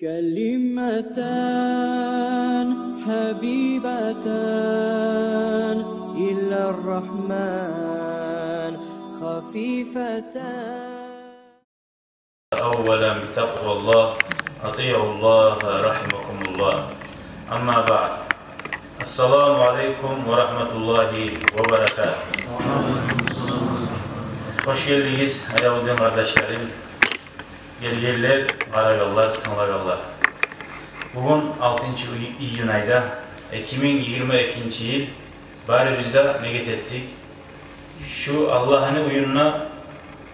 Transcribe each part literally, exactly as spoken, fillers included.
كلمتان حبيبتان إلى الرحمن خفيفتان. أولا بتقوى الله، أطيعوا الله رحمكم الله. أما بعد، السلام عليكم ورحمة الله وبركاته. Хош гелдигиз, аявлу дин къардашларым. Гелгенлер, къарагъанлар, тынглагъанлар. Бугюн алтынчы ий-, июнь айда, эки минг йигирма экинчи йыл, барыбыз да негет этдик. Шу Аллагьны уьюнде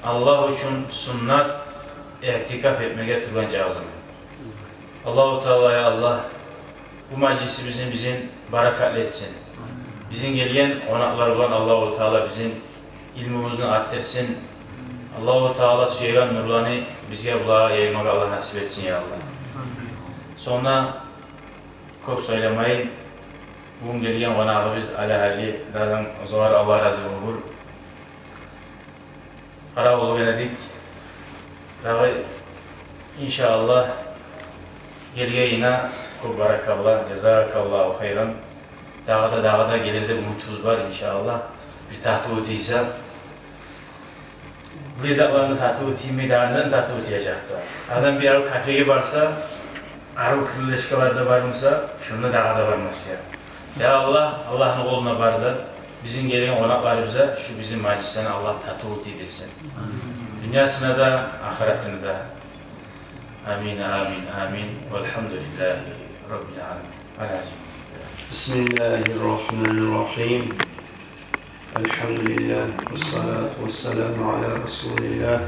Аллагь учун суннат иътикаф этмеге тургъан чагъыбызда. Аллагьу Таала, я Аллагь, бу мажлисибизни бизин баракатлы этсин. Бизин гелген къонакълар булан Аллагьу Таала бизин илмубузну артдырсын. Аллагьу Таала сюеген нурланы бизге, булагъа яймагъа Аллагь насип этсин, я Аллагь. Сонг да кёп сёйлемейин, бугюн гелген къонагъыбыз Али-гьажи дагъы да, огъар Аллагь рази болгъур. Къаравуллукъ этдик. Дагъы, иншааллагь, гелгенине кёп баракалла, жазакаллагьу хайран. Дагъы да, дагъы да гелир деп умутубуз бар, иншааллагь. Бир татыву тийсе, бир затланы татыву тиймей, дагъы не зат татыву тиежек? Адам бир арив кафеге барса, арив крылышкалар да бар буса, шонда дагъы да бармас я. Я Аллагь, Аллагьны къолунда бар зат. Бизин гелген къонакъларыбызгъа шу бизин мажлисден Аллагь татыву тийдирсин. Дюньясына да, ахыратына да. Амин, амин, амин. Валгьамдулиллагьи раббил аламин. Алгьамдулиллагь. بسم الله الرحمن الرحيم. الحمد لله والصلاة والسلام على رسول الله.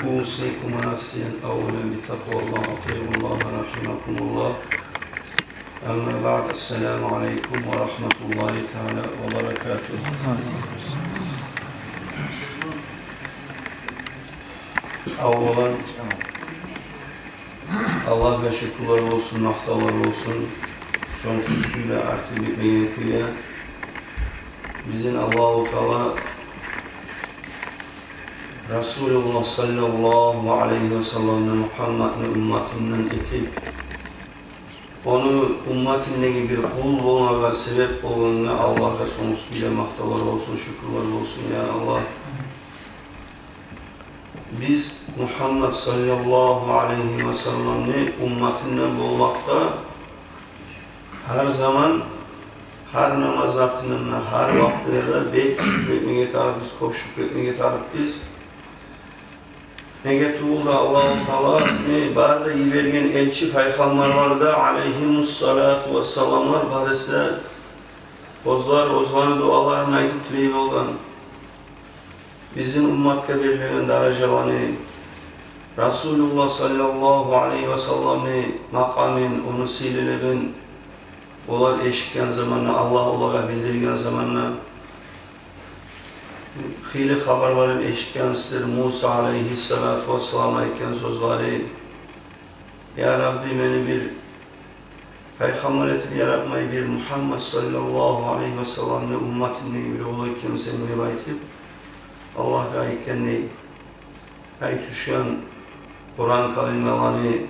أوصيكم ونفسي أولا بتقوى الله، أطيعوا الله رحمكم الله. أما بعد، السلام عليكم ورحمة الله تعالى وبركاته. Аввалан, Аллагьгъа шюкюрлер болсун, макътавлар болсун, сонгсуз кюйде, артып битмеген кюйде. Бизин Аллагьу Таала Расулуллагь саллаллагьу алайгьи ва салламны, Мугьамматны умматындан этип, ону умматындагъы бир къул болмагъа себеп болгъангъа Аллагьгъа сонгсуз кюйде макътавлар болсун, шюкюрлер болсун, я Аллагь. Биз Мугьаммат саллаллагьу алайгьи ва салламны умматындан болмакъда гьар заман, гьар намаз вакътисинде, гьар вакътиде бек шюкюр этмеге тарыкъбыз, кёп шюкюр этмеге тарыкъбыз. Неге тюгюл де Аллагьу Таала не бары да йиберген элчи пайхаммарлар да, алайгьимуссалату вассаламлар, барысы да оьзлер, оьзлени дуаларын айтып тилей болгъан. Бизин умматгъа берилеген даражаланы, Расулуллагь саллаллагьу алайгьи ва салламны макъамын, ону сыйлылыгъын олар эшитген заманда, Аллагь олагъа билдирген заманда, хыйлы хабарларын эшитгенсиздир, Муса алайгьиссалату вассалам айтгъан сёзлери: «Я Рабби, мени бир пайхаммар этип яратмай, бир Мугьаммат саллаллагьу алайгьи ва салламны умматындан бир къул этгенсен», — деп айтып, Аллагьгъа айтгъан дей. Ай тюшген Къуран калималаны,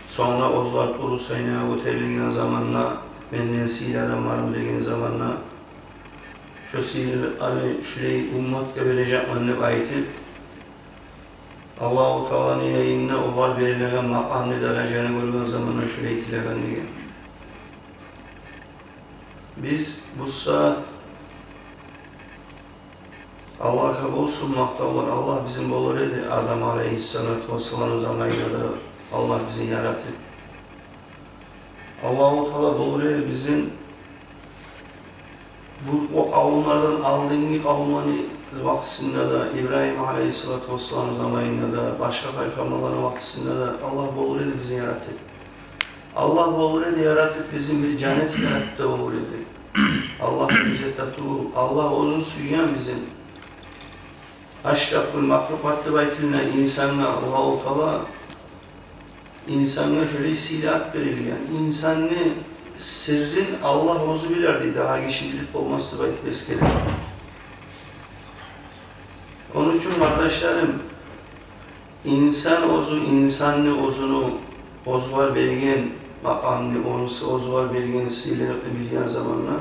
сонг да оьзлер Туру Сайнагъа гётерилген заманда, менден сыйлы адам бармы деген заманда, шо сыйлылыкъланы шулай умматгъа бережекмен деп айтып, Аллагьу Тааланы янында огъар берилеген макъамны, даражаны гёрген заманда шулай тилеген деген. Биз бу сагьат Аллагьгъа болсун макътавлар, Аллагь бизин болур эди Адам алайгьиссалату вассалам заманында да Аллагь бизин яратып. Аллагьу Таала болур эди бизин бу, о къавумлардан алдынгъы къавумланы вакътисинде де, Ибрагьим алайгьиссалату вассалам заманында да, башгъа пайхаммарланы вакътисинде де Аллагь болур эди бизин яратып. Аллагь болур эди яратып, бизин бир жаннат яратып да болур эди. Аллагь бир зат да тюгюл, Аллагь оьзю сюйген бизин. Ашрафул махлукъат деп айтылына инсангъа Аллагьу Таала, инсангъа шолай сыйлы ат берилген. Инсанны сыррын Аллагь оьзю билер дей, дагъы гиши билип болмас деп айтып эсгере. Ону учун, къардашларым, инсан оьзю, инсанны оьзюню Оьзюгер берген макъамны, оьзюгер берген сыйлылыкъны билген заманда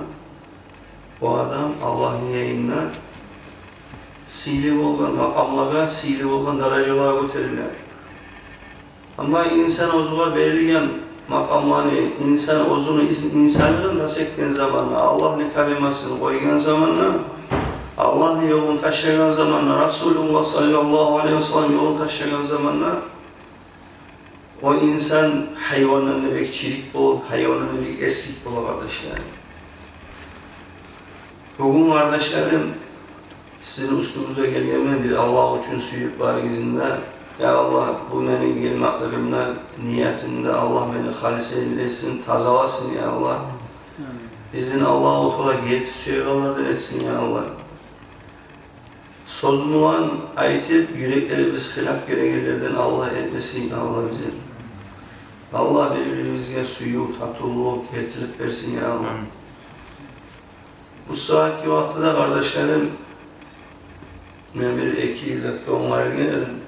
о адам Аллагьны янында сыйлы болгъан макъамлагъа, сыйлы болгъан даражалагъа гётериле. Амма инсан оьзюгер берилген макъамланы, инсан оьзюню ис-, инсанлыгъын тас этген заманда, Аллагьны калимасын къойгъан заманда, Аллагьны ёлун ташлагъан заманда, Расулуллагь саллаллагьу алайгьи ва саллам ёлун ташлагъан заманда, о инсан гьайвандан да бек чирик болуп, гьайвандан да бек эсгик бола, къардашларым. Бугюн, къардашларым, сизин уьстюгюзге гелгенмен бир Аллагь учун сююп барыгъызны да. Я Аллагь, бу мени гелмеклигимни ниятын да Аллагь мени халис этсин, тазаласын, я Аллагь. Бизин Аллагьу Таала герти сюегенлерден этсин, я Аллагь. Сёз булан айтып, юреклерибиз хилап гелегенлерден Аллагь этмесин, Аллагь, бизин. Аллагь бир-бирибизге сююв, татывлукъ, гертилик берсин, я Аллагь. Амин. Бу сагьатгъы вакътиде, къардашларым, мен бир-эки затгъа онгарылгъан эдим.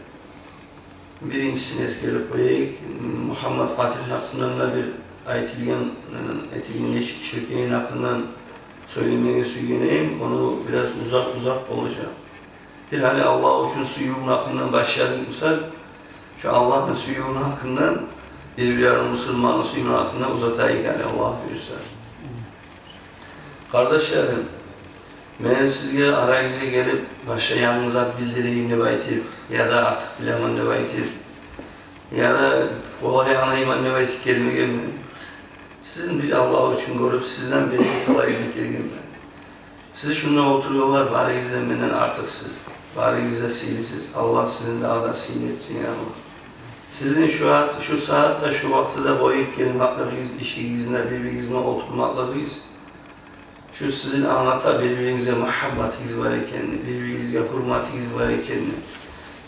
Биринчисин эсгерип къояйыкъ. Мугьаммат Фатигьни гьакъындан да бир айтылгъан, э, этилген нечик чиркейни гьакъындан сёйлемеге сюйген эдим. Ону бираз узакъ-узакъ болажакъ. Бир гьали Аллагь учун сюювню гьакъындан башладыкъ буса, шо Аллагьны сюювню гьакъындан, бир-бир ярым бусурманны сюювню гьакъындан узатайыкъ гьали, Аллагь буюрса. Къардашларым, мен сизге арагъызгъа гелип, башгъа янгы зат билдирейим деп айтып, яда артыкъ билемен деп айтып, яда къолай англайман деп айтып гелмегенмен. Сизин бир Аллагь учун гёрюп, сизден бир талай билип гелгенмен. Сиз шунда олтургъанлар барыгъыз да менден артыкъсыз, барыгъыз да сыйлысыз. Аллагь сизин дагъы да сыйлы этсин, я Аллагь. Сизин шу гьат-, шу сагьатда, шу вакътиде къоюп гелмеклигиз, ишигизни, бир-биригиз булан олтурмакълыгъыгъыз, шу сизин англата бир-биригизге мугьаббатыгъыз бар экенни, бир-биригизге гьюрметигиз бар экенни.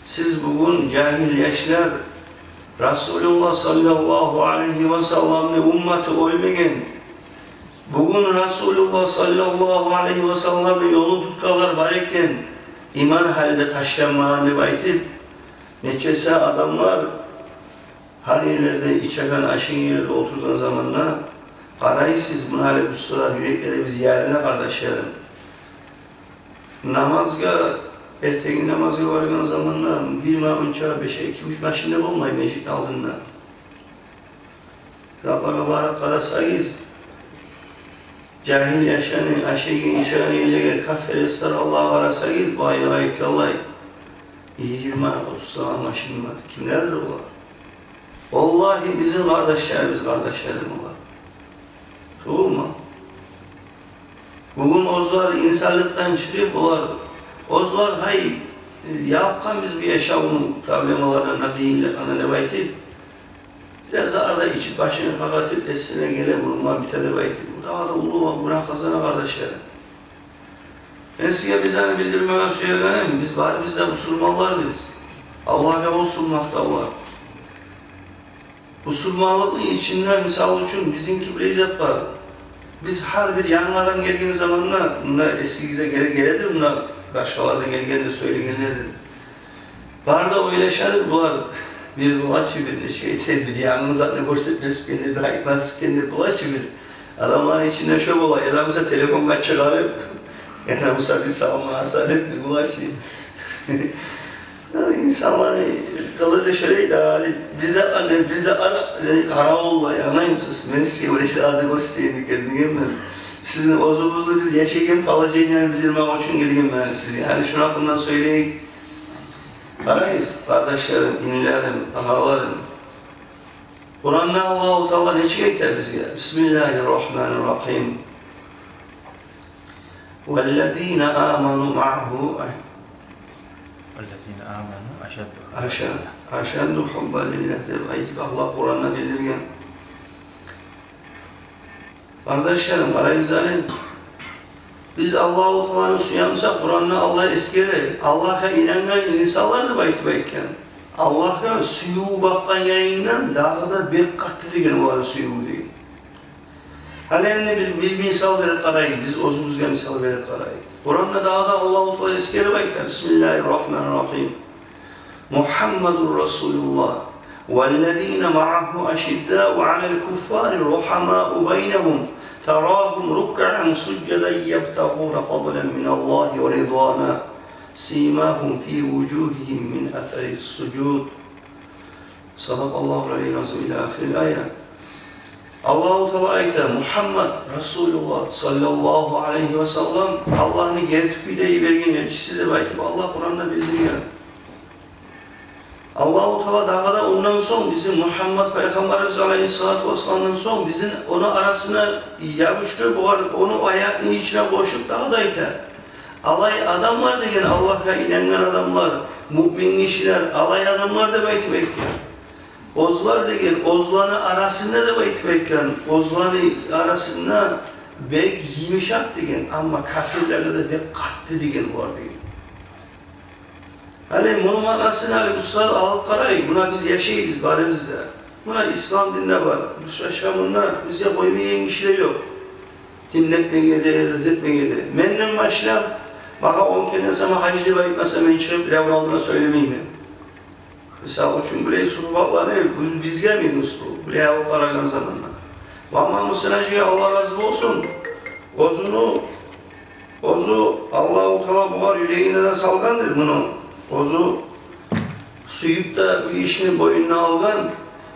Сиз бугюн, жагьил яшлар, Расулуллагь саллаллагьу алайгьи ва салламны умматы оьлмеген. Бугюн Расулуллагь саллаллагьу алайгьи ва салламны ёлун тутгъанлар бар экен, иман гьалда ташланмагъан деп айтып, нечесе адамлар гьар ерлерде ичеген, ашайгъан ерлерде олтургъан заманда къарайсыз, муна гьали бу сагьат юреклерибиз ярыла, къардашларым. Намазгъа, эртенги намазгъа баргъан заманда бир ма-, онча, беш, эки-уьч машин де болмай межитни алдында. Къыракълагъа барып къарасагъыз, жагьил яшланы ашайгъан, ичеген ерлеге, кафе-ресторанлагъа къарасагъыз, вай, вай, къалай, йигирма, отуз саны машин бар. Кимлердир олар? Валлагьи, бизин къардашларыбыз, къардашларым олар. Тувулма. Бугюн оьзлер инсанлыкъдан чыгъып, олар оьзлер, гьай, ялкъгъанбыз бу яшавну проблемаларындан, къыйынлыкъларындан деп айтып, бираз да арада ичип, башын къагъатып, эсине геле, муну булан бите деп айтып, бу дагъы да уллу гюнагь къазана, къардашларым. Мен сизге бир затны билдирмеге сюегеним, биз барыбыз да бусурманларбыз. Аллагьгъа болсун макътавлар. Бусурманлыкъны ичинде, мисал учун, бизин кибле-и зат бар. Биз гьар бир янгы адам гелген заманда, мунда эсигизге геле-, геледир, мунда башгъалар да гелгендир, сёйлегенлердир. Бары да ойлашадыр булар, бир булачы бир нече этер, бир янгы затны гёрсетмес экен деп, бир айтмас экен деп, булачы бир. Адамланы ичинде шо бола, яда буса телефонгъа чыгъарып, яда буса бир салма салып, бир булачы. Инсанланы къылыгъы шолай да, гьали бизде, гьали бизде къара-, къаравуллар, англаймысыз? Мен сизге олай сагьатда гёрсетейим деп гелмегенмен. Сизин оьзюгюзню, биз яшайгъан положенияны билдирмек учун гелгенмен сизге. Гьали шуну гьакъында сёйлейик. Къарайыкъ, къардашларым, инилерим, агъаларым. Къуранда Аллагьу Таала нечик айта бизге? Бисмиллагьи ррагьмани ррагьим. Валлазина аману магьагьу, валлазина аману ашадду, аша-, ашадду гьуббан лиллагь деп айтып, Аллагь Къуранда билдирген. Къардашларым, къарайыкъ гьали. Биз Аллагьу Тааланы сюемсек, Къуранда Аллагь эсгере, Аллагьгъа инангъан инсанлар деп айтып айтгъан. Аллагьгъа сююв бакъгъан янындан дагъы да бек къатты деген оланы сюювю деген. Гьали энни бир, бир мисал берип къарайыкъ, биз оьзюбюзге мисал берип къарайыкъ. Къуранда дагъы да Аллагьу Таала эсгерип айта: Бисмиллагьи ррагьмани ррагьим. Мугьаммадун расулуллагь. والذين معه أشداء على الكفار رحماء بينهم تراهم ركعا سجدا يبتغون فضلا من الله ورضوانا سيماهم في وجوههم من أثر السجود. صدق الله العلي العظيم. إلى آخر الآية. Аллагьу Таала айта: Мугьаммад Расулуллагь саллаллагьу алайгьи ва саллам Аллагьны герти кюйде йиберген элчиси деп айтып, Аллагь Къуранда билдирген. Аллагьу Таала дагъы да ондан сонг, бизин Мугьаммад пайхаммарыбыз алайгьиссалату вассаламдан сонг, бизин ону арасына ябушдуруп, огъар, ону аятны ичине къошуп, дагъы да айта: алай адамлар деген, Аллагьгъа инангъан адамлар, муъмин гишилер, алай адамлар деп айтып айтгъан. Оьзлер деген, оьзлени арасында деп айтып айтгъан, оьзлени арасында бек йымышакъ деген, амма капирлеге де бек къатты деген олар деген. Гьали муну маънасын гьали бу сагьат алып къарайыкъ. Муна биз яшайбыз барыбыз да. Муна ислам динде бар. Биз яшамында бизге къоймайгъан гиши де ёкъ. Дин этмеге де, ирдат этмеге де. Менден башлап, магъа он керен сама гьажи деп айтмаса, мен чыгъып биревню алдына сёйлемеймен. Мисал учун, булай сугьбатланы биз, бизге минус бу, булай алып къарагъан заманда. Ва амма Муса гьажиге, Аллагь рази болсун, оьзюню Оьзю Аллагьу Таала бугъар юрегине де салгъандыр муну. Оьзю сююп де бу ишни бойнуна алгъан.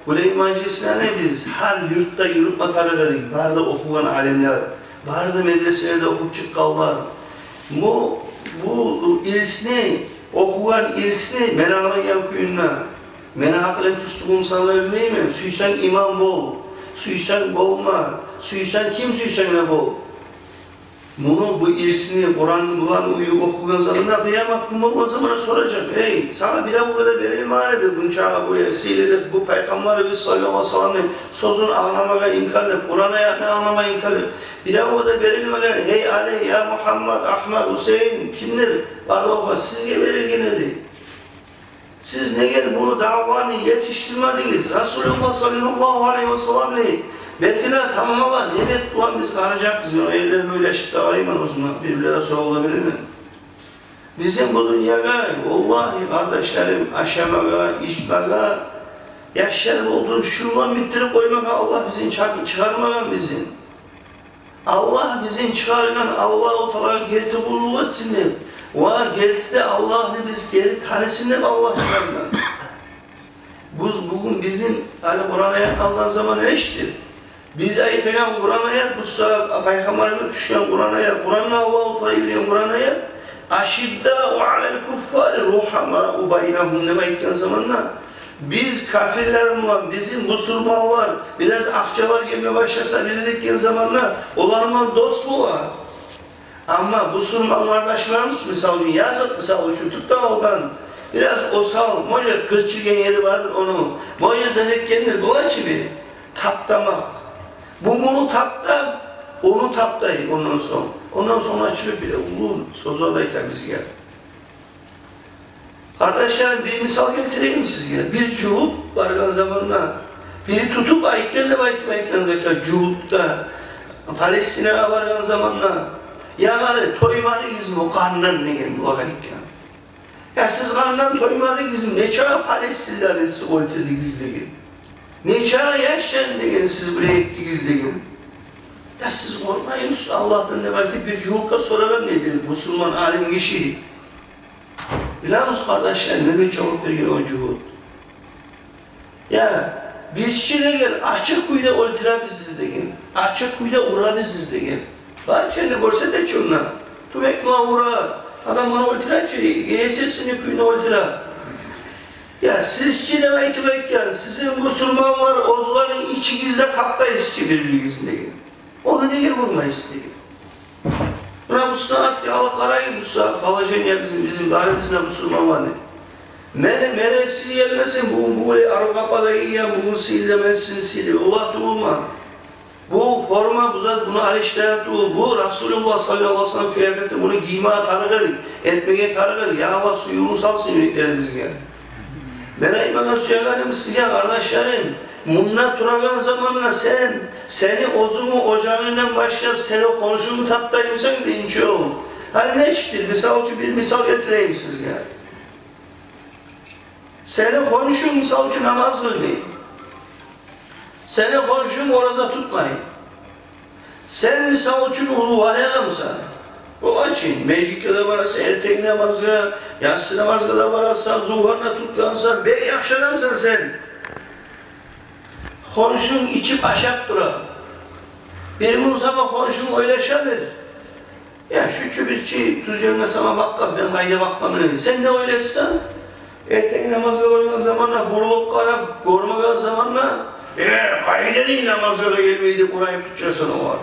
Булай мажлислени биз гьар юртда юрютме тарыкъ эдик. Бары да охугъан алимлер, бары да медреселерде охуп чыкъгъанлар. Бу, бу ирсни, охугъан ирсни мен англагъан кюйюнде, мени гьакъылым тюз тюгюлмю, сагъа билмеймен. Сюйсенг имам бол, сюйсенг болма, сюйсенг ким сюйсенг де бол. Муну, бу ирсни, Къуран булан уьюп охугъан заманда, къыямат гюн болгъан заманда соражакъ: «Эй, сагъа бирев де берилмеген эди, мунча бу сыйлылыкъ, бу пайхаммарыбыз саллаллагьу алайгьи ва салламны сёзюн англамагъа имканлы, Къуран аятны англамагъа имканлы бирев де берилмеген. Эй Али, я Мугьаммад, Агьмат, Гьусейин, кимдир, барлыгъы сизге берилген эди. Сиз неге муну, даваны етишдирмедигиз? Расулуллагь саллаллагьу алайгьи ва салламны бетине, тамгъагъа не бет булан биз къаражакъбыз?» Мен о ерлерин ойлашып да къарайман оьзюме, бир-бирлеге сорав да беремен. Бизин бу дюньягъа, валлагьи, къардашларым, ашамагъа, ичмеге, яшлар болдуруп, шулай битдирип къоймагъа Аллагь бизин чакъы чыгъармагъан бизин. Аллагь бизин чыгъаргъан, Аллагьу Таалагъа герти къуллукъ этсин деп, ва герти де Аллагьны биз гери танысын деп Аллагь чыгъаргъан. Биз бугюн, бизин гьали Къуран аятны алгъан заман эшитдик. Биз айтагъан Къуран аят, бу сагьат пайхаммаргъа тюшген Къуран аят, Къуранда Аллагьу Таала йиберген Къуран аят: «Ашиддау алал куффари рухамау байнагьум» деп айтгъан заманда, биз капирлер булан, бизин бусурманлар бираз акъчалар гелме башласа, биз этген заманда олар булан дос бола. Амма бусурман къардашларыбыз, мисал учун, языкъ, мисал учун, тюпде къалгъан, бираз осал, может, къырчылгъан ери бардыр ону, может, зат этгендир, булай чы бир таптамакъ. Бу муну таптап, ону таптай ондан сонг. Ондан сонг чыгъып бир уллу сёзлер де айта бизге. Къардашларым, бир мисал гелтирейим сизге. Бир жугьут баргъан заманда, бири тутуп айтгъан деп айтып айтгъан затгъа, жугьутгъа, Палестинагъа баргъан заманда: «Я къари, тоймадыгъызмы къандан?» — деген булагъа айтгъан. «Я сиз къандан тоймадыгъызмы? Нече палестинлени сиз оьлтюрдюгюз?» — деген. «Нече яшланы, — деген, — сиз булай этдигиз?» — деген. «Я сиз къоркъмаймысыз Аллагьдан?» — деп айтып бир жугьутгъа сорагъан дей бир бусурман алим гиши. Билемисиз, къардашлар, неге жавап берген о жугьут? «Я, биз чи, — деген, — ачыкъ кюйде оьлтюребиздир, — деген, — ачыкъ кюйде урабыздыр», — деген. Бар чы энни, гёрсете чи онда. Тюбек булан ура, адамланы оьлтюре чи, есесини кюйде оьлтюре. «Я сиз чи, — деп айтып айтгъан, — сизин бусурманлар оьзлеригизни ичигизде таптай сиз чи бир-биригизни, — деген. — Ону неге гёрмейсиз?» — деген. Муна бу сагьат, я, алып къарайыкъ, бу сагьат положение бизин, бизин барыбызны да, бусурманланы. Мени, мени сыйлы гелмесин, бугюн, бугюн арив къапада гийген, бугюн сыйлы да мен сизин сыйлы. Олай тюгюлмен. Бу форма, бу зат, буну алышдырагъан тюгюл. Бу Расулуллагь саллаллагьу алайгьи ва саллам къыяфети, буну гиймеге тарыкъ эдик, этмеге тарыкъ эдик. Я Аллагь, сюювюн салсын юреклерибизге. Мен айтмагъа сюегеним сизге, къардашларым, мунда турагъан заманда сен, сени оьзюнгню ожагъынгдан башлап, сени хоншунгну таптаймысан биринчи ёл. Гьали нечикдир? Мисал учун, бир мисал гелтирейим сизге. Сени хоншунг, мисал учун, намаз къылмай. Сени хоншунг ораза тутмай. Сен, мисал учун, уллу вали адамсан. Олай чы, межитге де барасан, эртен намазгъа, яссы намазгъа да барасан, зугьар да тутгъансан, бек яхшы адамсан сен. Хоншунг ичип ашап тура. Бир гюн сама хоншунг ойлашадыр: «Я, шу чу бир чи тюз ёнге сама бакъгъан, мен къайда бакъгъанман?» Сен не ойлайсан? Эртен намазгъа баргъан заманда, бурулуп къарап, гёрмеген заманда: «Э, къайда дей, намазгъа да гелмей», — деп урайып къычырасан огъар.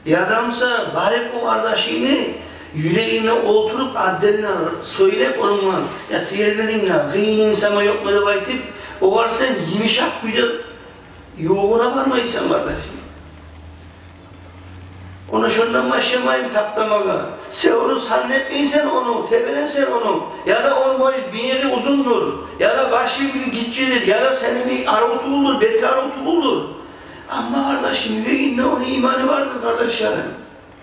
Яда буса барып о къардашынгны юрегинге олтуруп, отдельно сёйлеп онунг булан: «Я, тилермединг де, къыйынынг сама ёкъму?» — деп айтып, огъар сен йымышакъ кюйде ювугъуна бармайсан, къардашым. Ону шондан башламайын тапдамагъа. Сен ону санап этмейсен ону, тебересен ону. Яда ону бош бийиги узундур, яда башы бир гиччидир, яда сени бир арив тюгюлдюр, бети арив тюгюлдюр. Амма, къардашым, юрегинде ону иманы бардыр, къардашларым.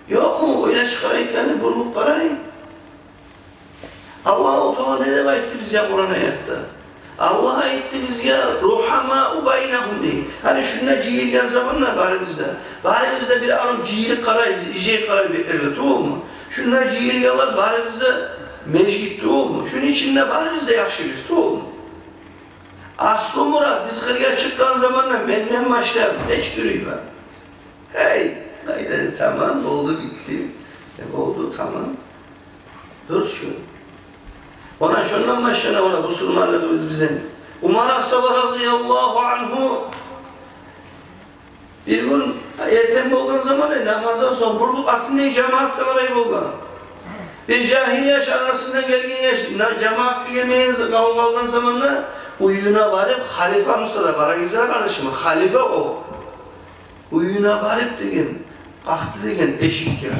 Ёкъму? Ойлашып къарайыкъ, яни, бурулуп къарайыкъ. Аллагьу Таала не деп айтды бизге Къуран аятда? Аллагь айтды бизге: «Рухамау байнагьум», — дей. Гьали шунда жыйылгъан заманда барыбыз да, барыбыз да бир арив жыйылып къарайбыз, ижей къарай бетлеге, тюгюлмю? Шунда жыйылгъанлар барыбыз да межит, тюгюлмю? Шуну ичинде барыбыз да яхшыбыз, тюгюлмю? Аслу мурат, биз къыргъа чыкъгъан заманда менден башлап гьеч юрюймей. Гьей, къайда, таман, болду, битди. Э, болду, таман. Дурус шу. Она шондан башлана, она бусурманлыгъыбыз бизин. Умар асгьаба разияллагьу ангьу бир гюн эртен болгъан заман, э, намаздан сонг бурулуп, артындан жамаатгъа къарай болгъан. Бир жагьил яш, арасындан гелген яш, на-, жамаатгъа гелмеген къалгъан заманда, уьюне барып, халифа буса да, къарагъыз, къардашым, халифа о. Уьюне барып деген, къакъды деген эшикге.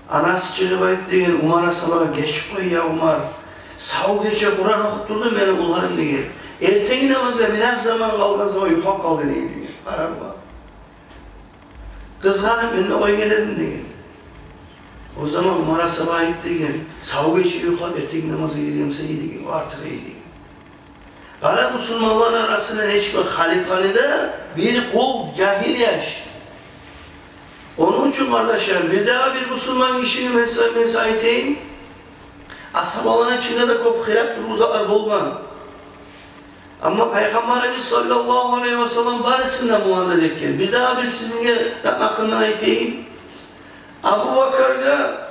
Анасы чыгъып айтды деген Умар асгьабагъа: «Гечип къой, я Умар. Сав гече Къуран охуп турду мени уланым», — деген. «Эртен намазгъа бираз заман къалгъан заман юхлап къалды», — деген. Къара бугъар. «Къызгъанып мен де къойгъан эдим», — деген. О заман Умар асгьаба айтды деген: «Сав гече юхлап, эртен намазгъа гелген буса эди», — деген. «О артыкъ эди», — деген. Къара, бусурманланы арасында нечик бир халифаны да бир къул, жагьил яш. Ону учун, къардашлар, бирдагъы бир бусурман гишини мен сизге, мен сизге айтайым. Асгьабаланы ичинде де кёп хилап тургъузакълар болгъан. Амма Пайхаммарыбыз саллаллагьу алайгьи васаллам барысын да муазат этген. Бирдагъы бир сизге гьакъындан айтайым. Абу Бакаргъа,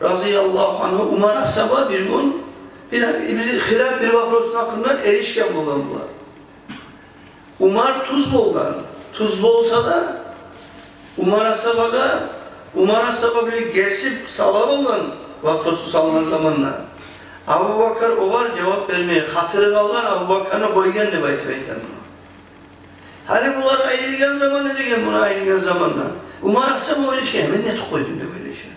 разияллагьу ангьу, Умар асгьаба бир гюн бир, бир хилап, бир вопросну гьакъындан эришген болгъан булар. Умар тюз болгъан. Тюз болса да, Умар асгьабагъа, Умар асгьаба биле гесип сала болгъан, вопросну салгъан заманда. Абу Бакар огъар жавап бермей, хатири къалгъан, Абу Бакарны къойгъан деп айтып айтгъан. Гьали булар айрылгъан заманда деген, муна айрылгъан заманда, Умар асгьаба ойлаша: «Мен нетип къойдум?» — деп ойлаша.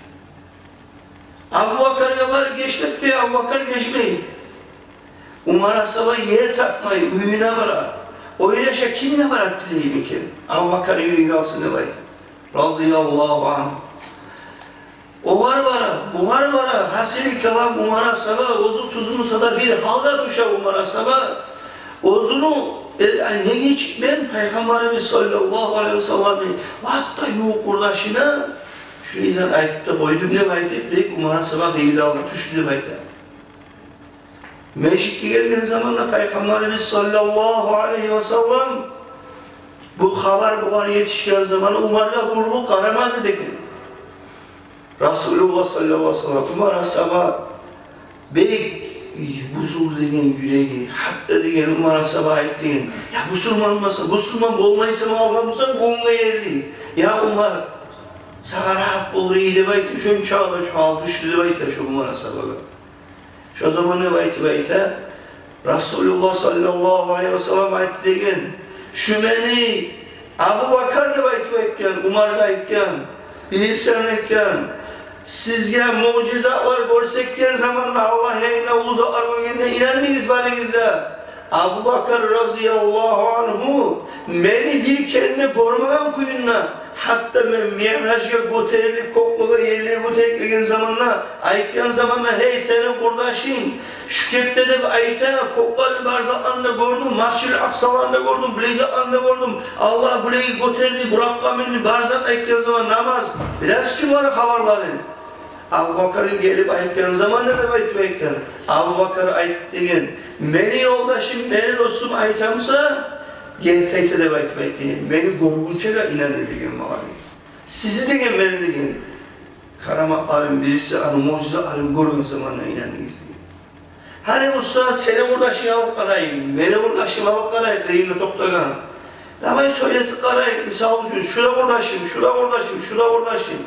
Абу Бакаргъа барып геч деп де, Абу Бакар гечмей. Умар асгьаба ер тапмай, уьюне бара. Ойлаша: «Кимге барып тилейим экен, Абу Бакар юрюй къалсын», — деп айтып, разияллагьу ангьу. Огъар бара, бугъар бара, гьасили калам, Умар асгьаба оьзю тюз буса да, бир гьалгъа тюше Умар асгьаба. Оьзюню, э, ай, неге чыкъ мен Пайхаммарыбыз саллаллагьу алайгьи васалламны лап да ювукъ къурдашына шуну изан айтып да къойдум деп айтып, бек Умар асгьаба къыйынлыкъгъа тюшдю деп айта. Межитге гелген заманда Пайхаммарыбыз саллаллагьу алайгьи васаллам, бу хабар бугъар етишген заманда, Умаргъа бурулуп къарамады деген. Расулуллагь саллаллагьу алайгьи васаллам, Умар асгьаба бек бузулду деген юреги. Гьатта деген Умар асгьаба айтды деген: «Я, бусурман болмаса, бусурман болмайсан, алгъан бусанг, бу гюнге ерли. Я Умар, сагъа рагьат болур эди», — деп айтып, шончакъы да чугъал тюшдю деп айта шо Умар асгьабагъа. Шо заман деп айтып айта, Расулуллагь саллаллагьу алайгьи васаллам айтды деген: «Шу мени Абу Бакар», — деп айтып айтгъан, Умаргъа айтгъан, бирисине айтгъан: «Сизге муъжизатлар гёрсетген заманда, Аллагь янында уллу затлар гёргенде, инанмагъыз барыгъыз да. Абубакар разияллагьу ангьу мени бир керен де гёрмеген кюйде, гьатта мен Миъражгъа гётерилип, кёклеге, ерлеге гётерилип гелген заманда, айтгъан заманда: «Гьей, сени къурдашынг шу кепде», — деп айта, — «кёклени бар затларын да гёрдюм, Масжидил Акъсаланы да гёрдюм, булай затланы да гёрдюм. Аллагь булай гётерди, Буракъгъа минди, бар зат», — айтгъан заман, намаз, билесиз чи буланы хабарларын. Абубакар гелип айтгъан заманда, деп айтып айтгъан, Абубакар айт деген: «Мени ёлдашым, мени досум айта буса, герти айта», — деп айтып айтгъан. «Мени гёргюнчеге инаныр», — деген магъа. «Сизин, — деген, — мени, — деген, — караматларым бириси, аны муъжизаларын гёрген заманда инанырсыз», — деген. Гьали буса сени къурдашынг алып къарайыкъ, мени къурдашым алып къарайыкъ, къырыйында токътагъан. Давай сёйлетип къарайыкъ, мисал учун, шу да къурдашым, шу да къурдашым, шу да къурдашым.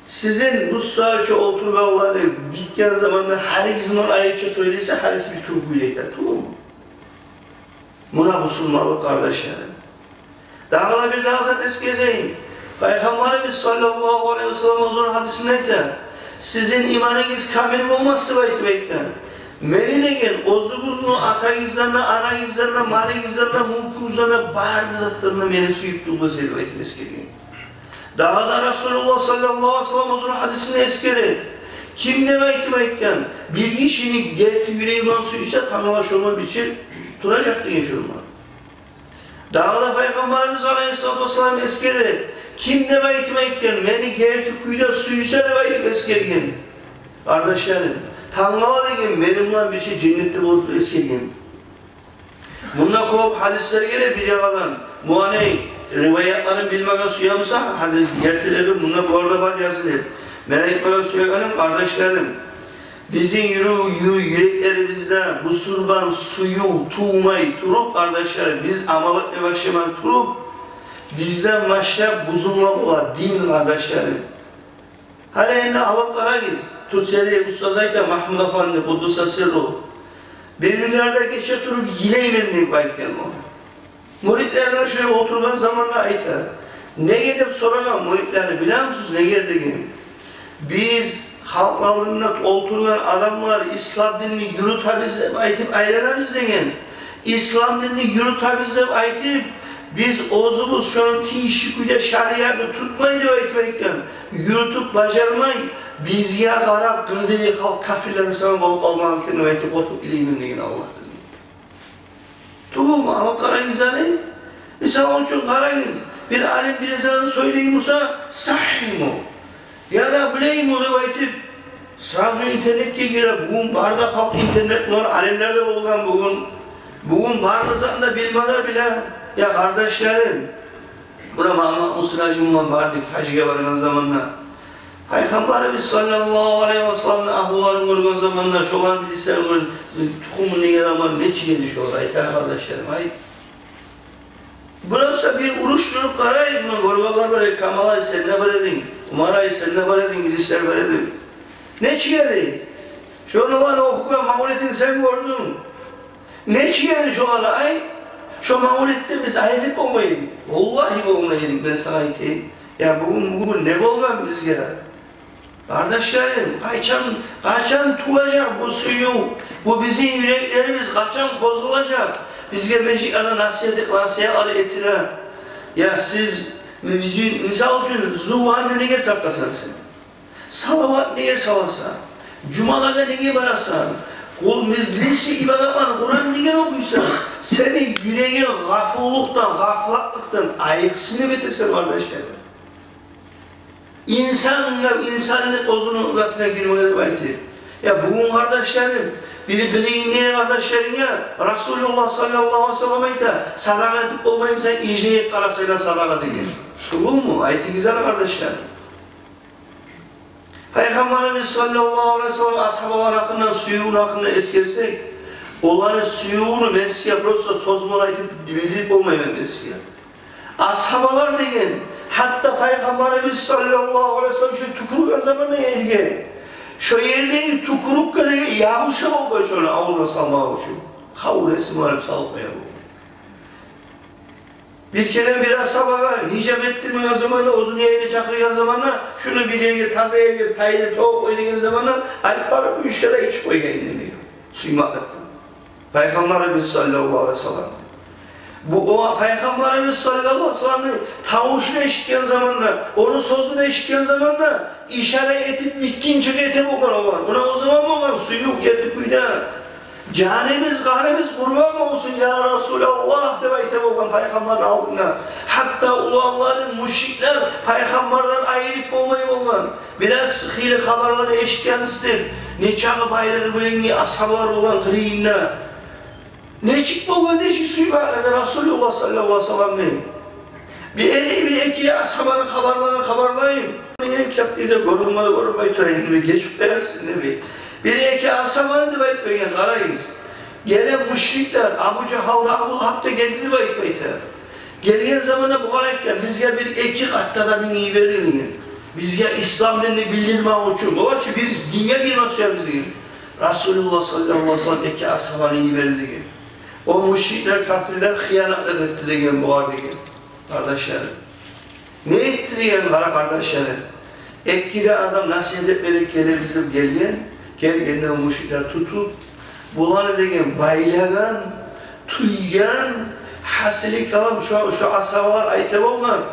Сизин буса шу олтургъанланы битген заманда гьаригизин айрыча сёйлесе, гьариси бир тюрлю айта, тюгюлмю? Муна бусурманлыкъ, къардашларым. Дагъы да бир дагъы зат эсгерейим. Пайхаммарыбыз саллаллагьу алайгьи ва саллам оьзюню гьадисинде айта: «Сизин иманыгъыз камил болмас», — деп айтып айтгъан. «Мени, — деген, — оьзюгюзню атагъыздан да, анагъыздан да, малыгъыздан да, мюлкюгюзден де, бары да затлардан мени сююп тюгюлсюз», — деп айтып эсгерген. Дагъы да Расулуллагь саллаллагьу алайгьи ва саллам оьзюню гьадисинде эсгере: «Ким, — деп айтып айтгъан, — бир гишини герти юреги булан сюйсе, тангала шондан бир чы туражакъ», — деген шондан. Дагъы да Пайхаммарыбыз алайгьиссалату вассалам эсгере: «Ким, — деп айтып айтгъан, — мени герти кюйде сюйсе», — деп айтып эсгерген. Къардашларым, тангала деген, мени булан бир чы женнетде болур деп эсгерген. Мунда кёп гьадислер геле бир ягъадан. Буланы риваятларын билмеге сюе буса, гьали гертилери мунда буларда бар язылып. Мен айтмагъа сюегеним, къардашларым, бизин юрю-, ю-, юреклерибизде бусурман сююв тувмай туруп, къардашларым, биз амал этме башламай туруп, бизден башлап бузулма бола дин, къардашларым. Гьали энни алып къарагъыз, Турциядагъы устаз айта, Магьмуд афанди, къуддиса сирругьу. Бир-бирлерде гече туруп йылайман деп айтгъан о. Мюритлерине шулай олтургъан заманда айта. Неге деп сорагъан мюритлери, билемисиз, неге деген? Биз халкъ алдында олтургъан адамлар ислам динни юрютебиз деп айтып айланабыз деген. Ислам динни юрютебиз деп айтып, биз оьзюбюз шону тийишли кюйде шариатны тутмай деп айтып айтгъан, юрютюп бажармай, бизге къарап, къырдагъы халкъ капирлер мисалы болуп къалмагъан экен деп айтып къоркъуп йылайман деген Аллагьдан. Тюгюлмю? Алып къарагъыз гьали. Мисал учун къарагъыз, бир алим бир зат сёйлей буса, сагьигьму, яда булайму деп айтып, сразу интернетге гире. Бугюн бары да халкъ интернет булан, алимлер де болгъан бугюн. Бугюн бары да затны да билме де биле. Я къардашларым, муна Магьаммат Мусин гьажи булан бардыкъ гьажгъа баргъан заманда. Пайхаммарыбыз саллаллагьу алайгьи ва салламны агьлюлерин гёрген заманда, шоланы билсе, ону тухуму не яраман, нечик эди шолар, айтайыкъ, къардашларым, ай. Буса бир уруш туруп къарайыкъ, муна гёргенлер бар эди, Камал ай, сен де бар эдинг, Умар ай, сен де бар эдинг, бириси бар эди. Нечик эди? Шону, оланы охугъан мавлетин сен гёрдюнг. Нечик эди шолар, ай? Шо мавлетден биз айрылып болмай эдик. Валлагьи, болмай эдик, мен сагъа айтайым. Я бугюн, бугюн не болгъан бизге? Къардашларым, къачан, къачан туважакъ бу сююв, бу бизин юреклерибиз къачан къозгъалажакъ? Бизге межитлерде насигьат, насигьатлар этиле. Я сиз, бизин, мисал учун, зувгьанны неге таркъасан сен? Салават неге саласан? Жумалагъа неге барасан? Къул, межлиси ибадатлар, Къуран неге охуйсан? Сени юрегинг гъафуллукъдан, гъафлатлыкъдан айыкъсын деп этесен, къардашларым. Инсангъа, инсанны оьзюню затына гирмеге деп айтды. Я бугюн, къардашларым, бир билигине, къардашларынга Расулуллагь саллаллагьу алайгьи ва саллам айта: «Садагъа этип болмаймысан, инжейип къарасайла садагъа», — деген. Тюгюлмю? Айтыгъыз ана, къардашларым. Пайхаммарыбыз саллаллагьу алайгьи ва саллам асгьабалар гьакъында, сюювню гьакъында эсгерсек, оланы сюювню мен сизге просто сёз булан айтып билдирип болмайман мен сизге. Асгьабалар деген, гьатта Пайхаммарыбыз саллаллагьу алайгьи ва саллам шо тюкюрген заманда ерге, шо ердеги тюкюрюкге де ябуша болгъан шону авзуна салмакъ учун. Хавлеси барып салып къоя болгъан. Бир керен бир асгьабагъа гьижап этдирмеген заманда, оьзюню ерине чакъыргъан заманда, шуну бир ерге, таза ерге, тайдыр, тёгюп къой деген заманда, алып барып, уьч къадар ичип къойгъан эди деген. Сюймекликден. Пайхаммарыбыз саллаллагьу алайгьи ва саллам. Бу о Пайхаммарыбыз саллаллагьу алайгьи ва салламны тавушун эшитген заманда, ону сёзюн эшитген заманда, ишара этип, микинчик эте болгъан олар. Муна о заман болгъан сююв герти кюйде. «Жаныбыз, къаныбыз къурбан болсун, я Расулаллагь», — деп айта болгъан Пайхаммарны алдында. Гьатта уланларын мушриклер Пайхаммардан айырып болмай болгъан. Бираз хыйлы хабарланы эшитгенсиздир. Нечакъы байлыгъы булангъы асгьабалар болгъан къырыйында. Нечик болгъан, нечик сюймеклери Расулуллагь саллаллагьу алайгьи ва салламны. Бир эки, бир эки асгьабаны хабарларын хабарлайым. Мени китапда гёрюнме де гёрюнмей тура, энни бир гечип берерсиз, энни бир. Бир эки асгьабаны деп айтып берген, къарагъыз. Геле мушриклер, Абу Жагьал да, Абу Лагьаб да гелди деп айтып айта. Гелген заманда бугъар айтгъан: «Бизге бир эки къат да адамны йибер», — деген. «Бизге ислам динни билдирмек учун. Олар чы биз динге гирме сюебиз», — деген. Расулуллагь саллаллагьу алайгьи ва саллам эки асгьабаны йиберди деген. О мушриклер, капирлер хыянатлыкъ этди деген бугъар деген. Къардашларым. Не этди деген, къара, къардашларым. Эки де адам насигьат этме гелебиз деп гелген. Гелгенде о мушриклер тутуп, буланы деген байлагъан, тюйген, гьасили калам, шо, шо асгьабалар айта болгъан: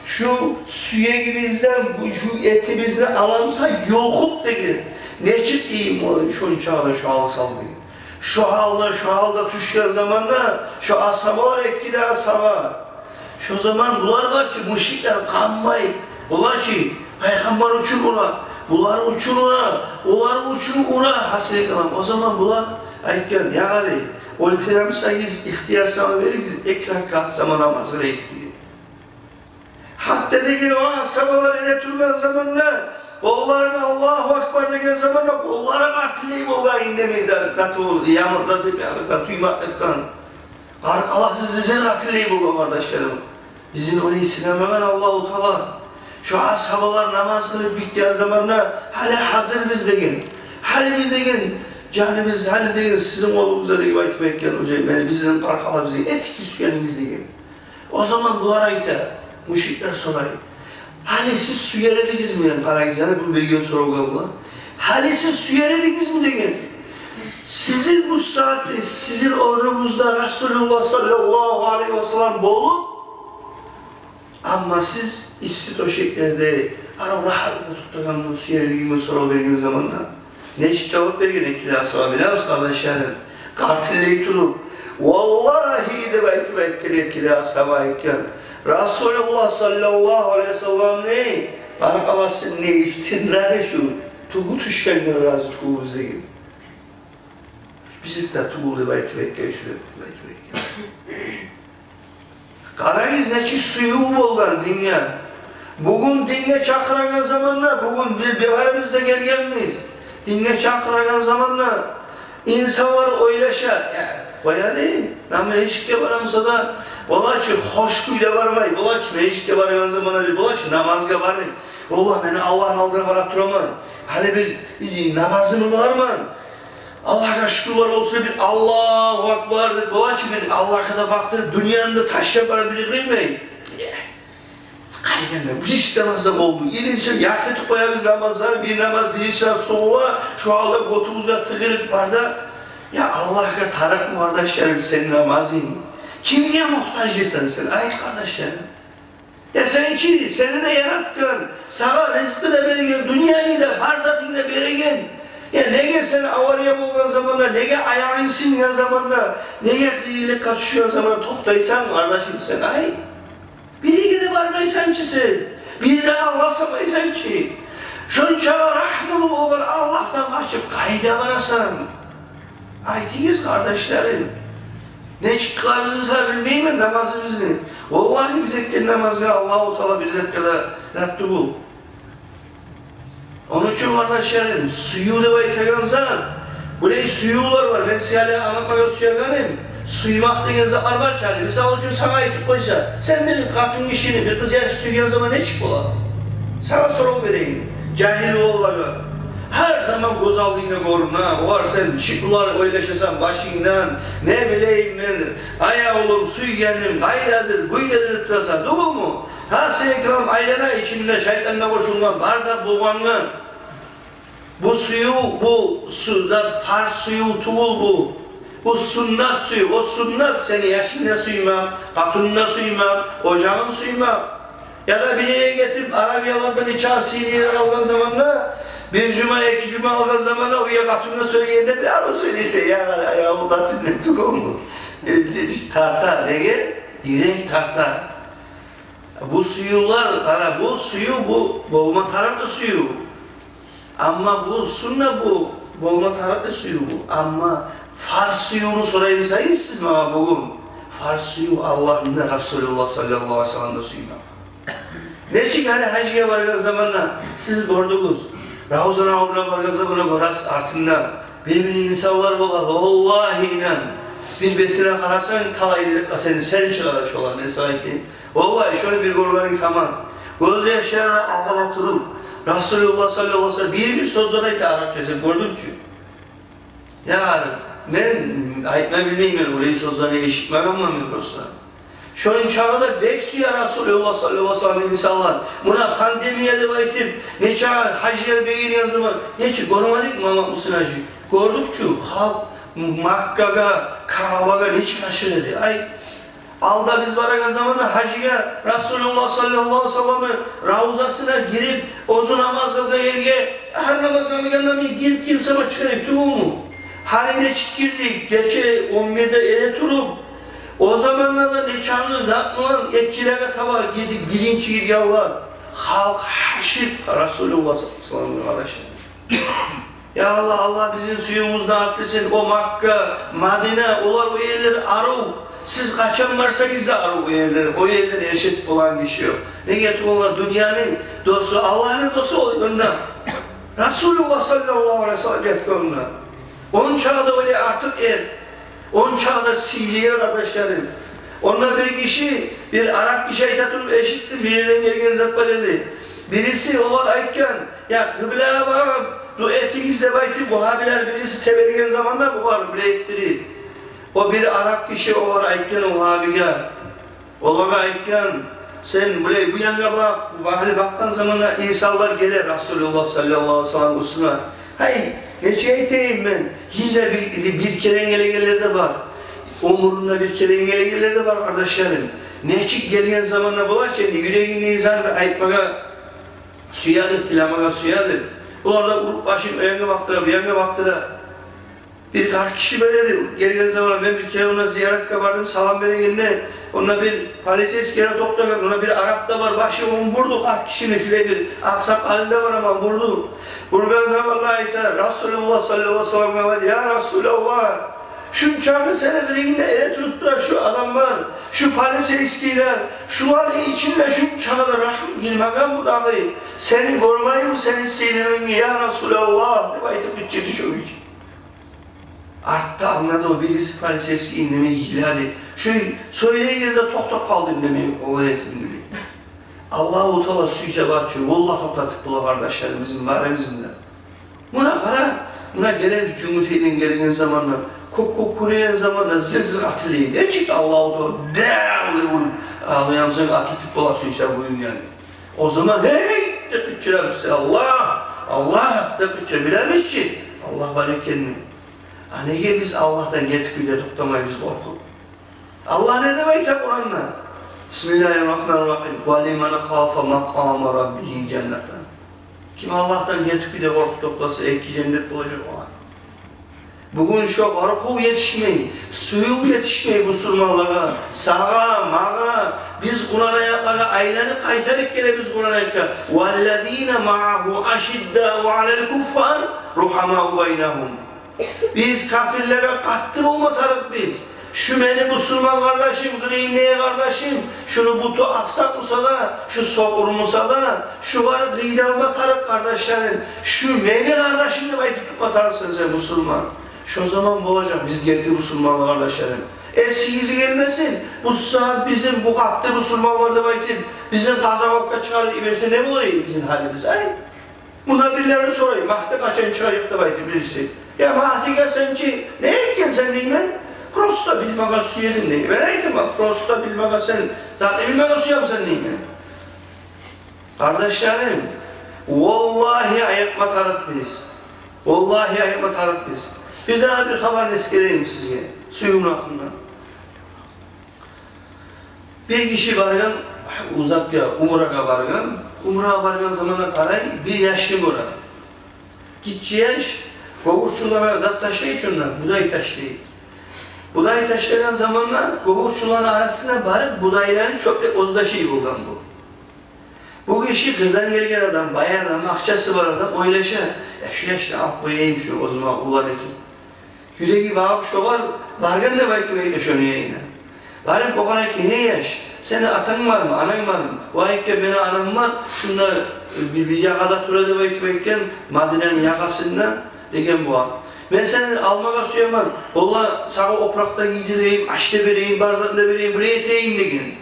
«Шу сюегибизден, бу, шу этибизни аламса, ёкъ», — деген. «Нечик дейим, о шончакъы да шо гьал салды?» Шо гьалда, шо гьалда тюшген заманда, шо асгьабалар, эки де асгьаба. Шо заман булар бар чы, мушриклер къанмай. Булар чы Пайхаммар учун ура, булар учун ура, булар учун ура, гьасили калам. О заман булар айтгъан: «Я къари, оьлтюремисагиз, ихтияр сама беригиз, эки ракаат сама намаз къылайыкъ», — деген. Гьатта деген о асгьабалар эретургъан заманда, къолларын «Аллагьу акбар» деген заманда, къоллары къартыллай болгъан, индемей де, дату, ямырдатып, ягъни, дату йымакълыкъдан. Къаркъарасы зезен къартыллай болгъан, къардашларым. Бизин олай сынамагъан Аллагьу Таала. Шо асгьабалар намаз къылып битген заманда: «Гьали гьазирбиз», — деген. «Гьали бир», — деген, «жаныбыз, гьали», — деген, «сизин къолугъузда», — деп айтып айтгъан, уже, мени, бизин къаркъарабызны этигиз сюегенигиз, — деген. О заман булар айта, мушриклер сорай: «Гьали сиз сюер эдигизми?» — деген, къарагъыз, яна бу берген соравгъа булар. «Гьали сиз сюер эдигизми?» — деген. «Сизин бу сагьатда, сизин орнугъузда Расулуллагь саллаллагьу алайгьи ва саллам болуп, амма сиз исси тёшеклерде, арив рагьат ятып тургъанны сюер эдигизми?» — сорав берген заманда, нечик жавап берген эки де асгьаба, билемисиз, къардашларым? Къартыллай туруп, «Валлагьи», — деп айтып айтгъан эки де асгьаба, айтгъан: «Расулуллагь саллаллагьу алайгьи ва салламны къаркъарасыны ифтинрагъы шу, тюгю тюшгенге рази тюгюлбюз», — деген. «Биз де тюгюл», — деп айтып айтгъан, шулай деп айтып айтгъан. Къарагъыз, нечик сююв болгъан динге. Бугюн динге чакъырагъан заманда, бугюн бир, бир барыбыз да гелгенбиз. Динге чакъырагъан заманда инсанлар ойлаша: «Я, къояйыкъ, намаз эшикге барамса да, олар чы хош кюйде бармай, олар чы эшикге баргъан заманда, олар чы намазгъа бармай. Валлагь, мен Аллагьны алдына бара тураман. Гьали бир, и, намазымны къыларман. Аллагьгъа шюкюрлер болсун, бир Аллагьу акбар деп, олар чы бир Аллагьгъа да бакъдырып, дюньяны да ташлап бара бир къылмай». Къайдам, бир иш намаз да болду. Илинче ярты этип къоябыз намазланы, бир намаз, бир иш намаз согъула, шо гьалда гётюбюзге тыгъылып бар да. Я Аллагьгъа тарыкъмы, къардашларым, сени намазынг? Кимге мугьтажсан сен? Айт, къардашларым. Я сен чи, сени де яратгъан, сагъа ризкъы да берген, дюньянгны да, бар затынгны да берген. Я неге сен авария болгъан заманда, неге аягъынг сынгъан заманда, неге къыйынлыкъгъа тюшген заманда токътайсан, къардашым, сен? Ай, биревге де бармайсан чы сен, биревге де алгъасамайсан чы. Шончакъы рагьмулу болгъан Аллагьдан къачып, къайда барасан? Айтыгъыз, къардашларым. Нечик къылабыз, мисал, билмеймен намазыбызны. Валлагьи, биз этген намазгъа Аллагьу Таала бир затгъа да рад тюгюл. Ону учун, къардашларым, сююв деп айтагъан зат, булай сюювлер бар. Мен сизге англатмагъа сюегеним, сюймек деген затлар бар чы. Мисал учун, сагъа айтып къойса, сен бир къатын гишини, бир къыз яш сюйген заман нечик бола? Сагъа сорав берейим, жагьил уланлагъа. Гьар заман гёз алдынгда гёрюне, олар, сен шиклар ойлашасан башынгдан, не билейим мен, ай авлум, сюйгеним къайдадыр, буйдадыр деп турасан, тюгюлмю? Гьа, сени калам айлана ичинде, шайтан да къошулгъан, бар зат болгъангъа. Бу сююв, бу сю-, зат фарз сююв тюгюл бу. Бу суннат сююв, о суннат сени яшынгны сюймек, къатынны сюймек, ожагъынгны сюймек. Яда бир ерге гетип, арабиялардан нече сыйлы ерни алгъан заманда, бир жума, эки жума алгъан заманда, уьйге къатынгъа сёйлегенде бир арив сёйлейсен, я, я, о къатын не тюгюлмю? Э, э, тарта, неге? Юрек тарта. Бу сюювлер, къара, бу сююв, бу болма тарыкъ сююв. Амма бу сунна, бу болма тарыкъ сююв бу. Амма фарз сюювню сорай бусагъыз сиз магъа бугюн, фарз сююв Аллагьны да, Расулуллагь саллаллагьу алайгьи ва салламны да сюймек. Нечик гьали гьажгъа баргъан заманда сиз гёрдюгюз, Равзаны алдына баргъан заманда гёресиз, артында бир-бир инсанлар бола, валлагьи, инан, бир бетине къарасанг, талай дедик къа сени, сени чыгъара шолар, мен сагъа айтайым. Валлагьи, шону бир гёргенинг таман. Гёзьяшлары агъара туруп, Расулуллагь саллаллагьу алайгьи ва саллам бир-бир сёзлер айта, арапча, сен гёрдюнг чю. Я, мен айтма билмеймен, олай сёзлени эшитмегенмен мен просто. Шончакъы да бек сюе Расулуллагь саллаллагьу алайгьи ва саллам инсанлар. Муна пандемия деп айтып, нече гьажилер бегенген заман, нече гёрмедикми, Магьаммат Мусин гьажи? Гёрдюк чю, халкъ Маккагъа, Каабагъа нече ашыкъ эди. Ай, алда биз барагъан заманда гьажгъа Расулуллагь саллаллагьу алайгьи ва салламны равзасына гирип, оьзю намаз къылгъан ерге, гьар намаз къылгъанда мен гирип-гирип сама чыгъа эдик тюгюлмю? Гьали нечик гирдик, гече он бирде эретуруп, о заманда да нечакъы зат булан эки ракаат таба гирдик, биринчи гиргенлер. Халкъ ашыкъ Расулуллагь саллаллагьу алайгьи ва салламгъа, къардашлар. Я Аллагь, Аллагь бизин сюювюбюзню арттырсын. О Макка, Мадина, олар, о ерлер арив. Сиз къачан барсагъыз да арив о ерлер. О ерлер эришип болагъан гиши ёкъ. Неге тюгюл, олар дюньяны досу, Аллагьны досу олар онда. Расулуллагь саллаллагьу алайгьи ва саллам ятгъан онда. Ончакъы да олай артыкъ ер, ончакъы да сыйлы ер, къардашларым. Онда бир гиши, бир арап гиши айта туруп эшитдим, бир ерден гелген зат бар эди. Бириси огъар айтгъан: «Я къыблагъа багъып дуа этигиз», — деп айтып, вагьабилер бириси тебереген заманда, огъар булай этдирип. О бир арап гиши огъар айтгъан, о вагьабиге. Олагъа айтгъан: «Сен булай бу янгъа бакъ». Гьали бакъгъан заманда инсанлар геле Расулуллагь саллаллагьу алайгьи ва саллам уьстюне. Гьай, нечик айтайым мен, йылда бир, бир керен гелегенлер де бар. Оьмюрюнде бир керен гелегенлер де бар, къардашларым. Нечик гелген заманда бола чы, энни юрегинде инсан айтмагъа сюедир, тилемеге сюедир. Олар да уруп башын о янгъа бакъдыра, бу янгъа бакъдыра. Бир къарт гиши бар эди, гелген заман мен бир керен онда зияратгъа бардым, салам берегенде, онда бир полицейский геле токътагъан, онда бир арап да бар, башы ону бурду, къарт гишини, шулай бир акъсакъалы да бар, аман бурду. Бургъан заманда айта, Расулуллагь саллаллагьу алайгьи ва салламгъа: «Я Расулаллагь, шунчакъы сени къырыйынгда эретуруп тура шу адамлар, шу полицейскийлер, шуланы ичинде шунчакъы да рагьму гирмеген бу дагъы. Сени гёрмейми, сени сыйлыгъынгны, я Расулаллагь?» — деп айтып къычырды шо гиши. Артда англады о бириси полицейский, индемей йылады. Шо сёйлейгенде токътап къалды, индемей, олай этип индемей. Аллагьу Таала сюйсе бар чы, валлагь, токътатып бола, къардашларым, бизин барыбызны да. Муна къара, муна геле, Жюнгютейден гелген заманда, кёк-кёк кюреген заманда зыр-зыр атылай. Нечик Аллагьу Таала да улай уруп, алай янсанг атылтып бола сюйсе буюн, яни. О заман «Гьей!» деп къычырабыз: «Аллагь, Аллагь!» — деп къычыра билебиз чи Аллагь бар экенни. А неге биз Аллагьдан гетип де токътамайбыз къоркъуп? Аллагь не деп айта Къуранда? Бисмиллагьи ррагьмани ррагьим. «Ва лиман хафа макъама раббигьи жаннатан». Ким Аллагьдан гетип де къоркъуп токътаса, эки женнет болажакъ огъар. Бугюн шо къоркъув етишмей, сююв етишмей бусурманлагъа, сагъа, магъа. Биз Къуран аятларгъа айланып, къайтарып гелебиз Къуран аятгъа: «Валлазина магьагьу ашиддау алал куффари рухамау байнагьум». Биз капирлеге къатты болма тарыкъбыз. Шу мени бусурман къардашым, къырыйымдагъы къардашым, шуну буту акъсакъ буса да, шу сокъур буса да, шугъар къыйналма тарыкъ, къардашларым. Шу мени къардашым деп айтып тутма тарыкъсан сен, бусурман. Шо заман болажакъ биз герти бусурманлар, къардашларым. Эсигизге гелмесин, бу сагьат бизин бу къатты бусурманлар деп айтып, бизин къазаватгъа чыгъарып йиберсе, не болар эди бизин гьалыбыз, ай? Мунда бирлери сорай: «Магьди къачан чыгъажакъ?» — деп айтып бириси. «Я Магьдиге сен чи не этгенсен, — деймен, — просто билмеге сюедим», — дей. Мен айтаман: «Просто билмеге сен затны билмеге сюемсен», — деймен. Къардашларым, валлагьи, айыкъма тарыкъбыз. Валлагьи, айыкъма тарыкъбыз. Бирдагъы бир хабар эсгерейим сизге сюювню гьакъындан. Бир гиши баргъан, узакъгъа, умрагъа баргъан. Умрагъа баргъан заманда къарай, бир яшны гёре. Гиччи яш гёгюрчюнлеге зат ташлай чы онда, будай ташлай. Будай ташлагъан заманда гёгюрчюнлени арасына барып, будайланы чёплеп оьзю ташлай болгъан бу. Бу гиши къырдан гелген адам, бай адам, акъчасы бар адам, ойлаша: «Я, шу яшны алып къояйым шу оьзюме улан этип». Юреги багъып шогъар, баргъан деп айтып айта шону янына. Барып огъар айта: «Гьей яш, сени атанг бармы, ананг бармы?» О айта: «Мени анам бар, шунда бир, бир ягъада тура», — деп айтып айтгъан, Мадинаны ягъасында, деген бугъар. «Мен сени алмагъа сюемен, валлагь, сагъа опуракъ да гийдирейим, аш да берейим, бар затны да берейим, бир этейим», — деген.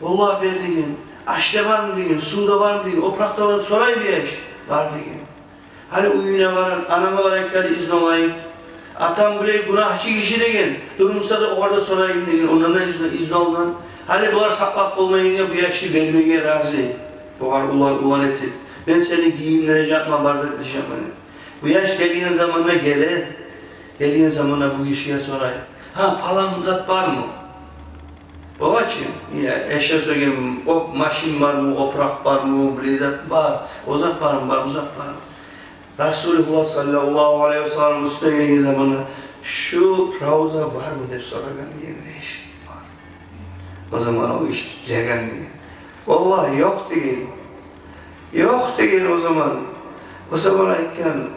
«Валлагь, бер», — деген. «Аш да бармы?» — деген. «Сув да бармы?» — деген. «Опуракъ да бармы?» — сорай бу яш. «Бар», — деген. «Гьали уьюне барайым, анама барайым, гьали изну алайым. Атам булай гюнагьчы гиши, — деген, — дурмуса да, огъар да сорайым», — деген. Ондан да изну, изну алгъан. Гьали булар сакълап болмайгъангъа, бу яшны бермеге рази. Огъар улан, улан этип: «Мен сени гийиндирежекмен, бар зат этежекмен», — деп. Бу яш гелген заманда геле, гелген заманда бу гишиге сорай: «Гьа, палан зат бармы?» Болгъан чы, я, яшгъа сёйлеген: «О, машин бармы, опуракъ бармы, булай зат бар, о зат бармы, бар, бу зат бармы?» Расулуллагь саллаллагьу алайгьи ва салламны уьстюне гелген заманда: «Шу равза бармы?» — деп сорагъан деген яш. О заман о яш гелген деген. «Валлагь, ёкъ», — деген. «Ёкъ», — деген о заман. О заман айтгъан: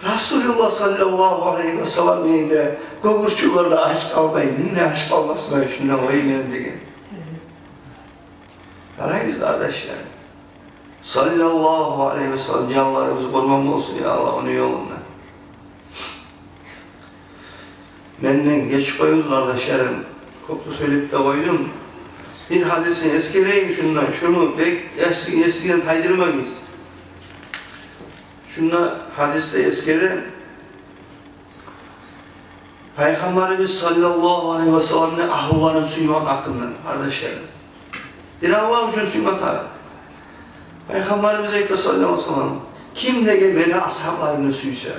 «Расулуллагь саллаллагьу алайгьи ва саллам янында гёгюрчюнлер де ач къалмай, мен де ач къалмасман, шунда къой мени», — деген. Къарайсыз, къардашлар. Саллаллагьу алайгьи ва саллам, жанларыбыз къурбан болсун, я Аллагь, ону ёлунда. Менден гечип къоюгъуз, къардашларым. Кёп де сёйлеп де къойдум. Бир гьадисин эсгерейим шундан. Шуну бек эс-, эсизден тайдырмагъыз. Шунда гьадисде эсгере Пайхаммарыбыз саллаллагьу алайгьи ва салламны агьлюлерин сюймек гьакъындан, къардашларым. Бир Аллагь учун сюймек гьакъы. Пайхаммарыбыз айта саллаллагьу алайгьи ва саллам: «Ким, — деген, — мени асгьабларымны сюйсе,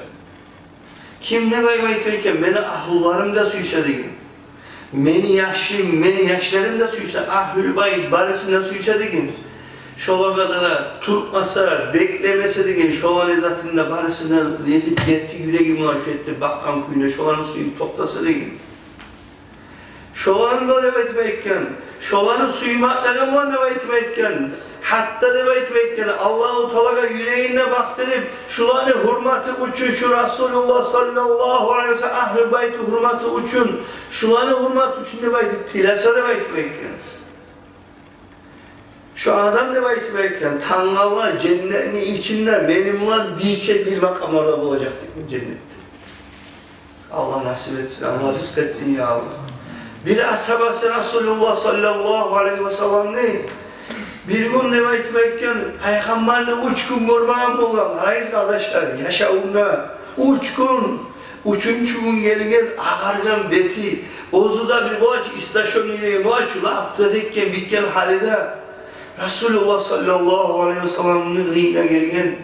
ким, — деп айтып айтгъан, — мени агьлюлерим де сюйсе, — деген, — мени яшым, мени яшларым да сюйсе, агьлюл байт барысын да сюйсе, — деген, — шолагъа да туртмаса, беклемесе, — деген, — шоланы затын да барысын да этип, герти юреги булан шу этди бакъгъан кюйде, шоланы сююп токътаса, — деген. — Шоланы да, — деп айтып айтгъан, — шоланы сюймеклиги булан, — деп айтып айтгъан, — гьатта, — деп айтып айтгъан, — Аллагьу Таалагъа юрегин де бакъдырып, шуланы гьюрматы учун, шу Расулуллагь саллаллагьу алайгьи ва саллам агьлюл байтны гьюрматы учун, шуланы гьюрматы учун, — деп айтып, — тилесе», — деп айтып айтгъан. «Шу адам, — деп айтып айтгъан, — тангала женнетни ичинде мени булан бирче бир макъамларда болажакъ», — деген, женнетде. Аллагь насип этсин, Аллагь ризкъ этсин, я Аллагь. Бир асгьабасы Расулуллагь саллаллагьу алайгьи ва салламны бир гюн, — деп айтып айтгъан, — Пайхаммарны уьч гюн гёрмеген болгъан. Къарайгъыз, къардашлар, яшавунда уьч гюн. Уьчюнчю гюн гелген, агъаргъан бети, оьзю де бир булай чы истощённый деген, булай чы лап да теккен, битген гьалиде. Расулуллагь саллаллагьу алайгьи ва салламны къырыйына гелген.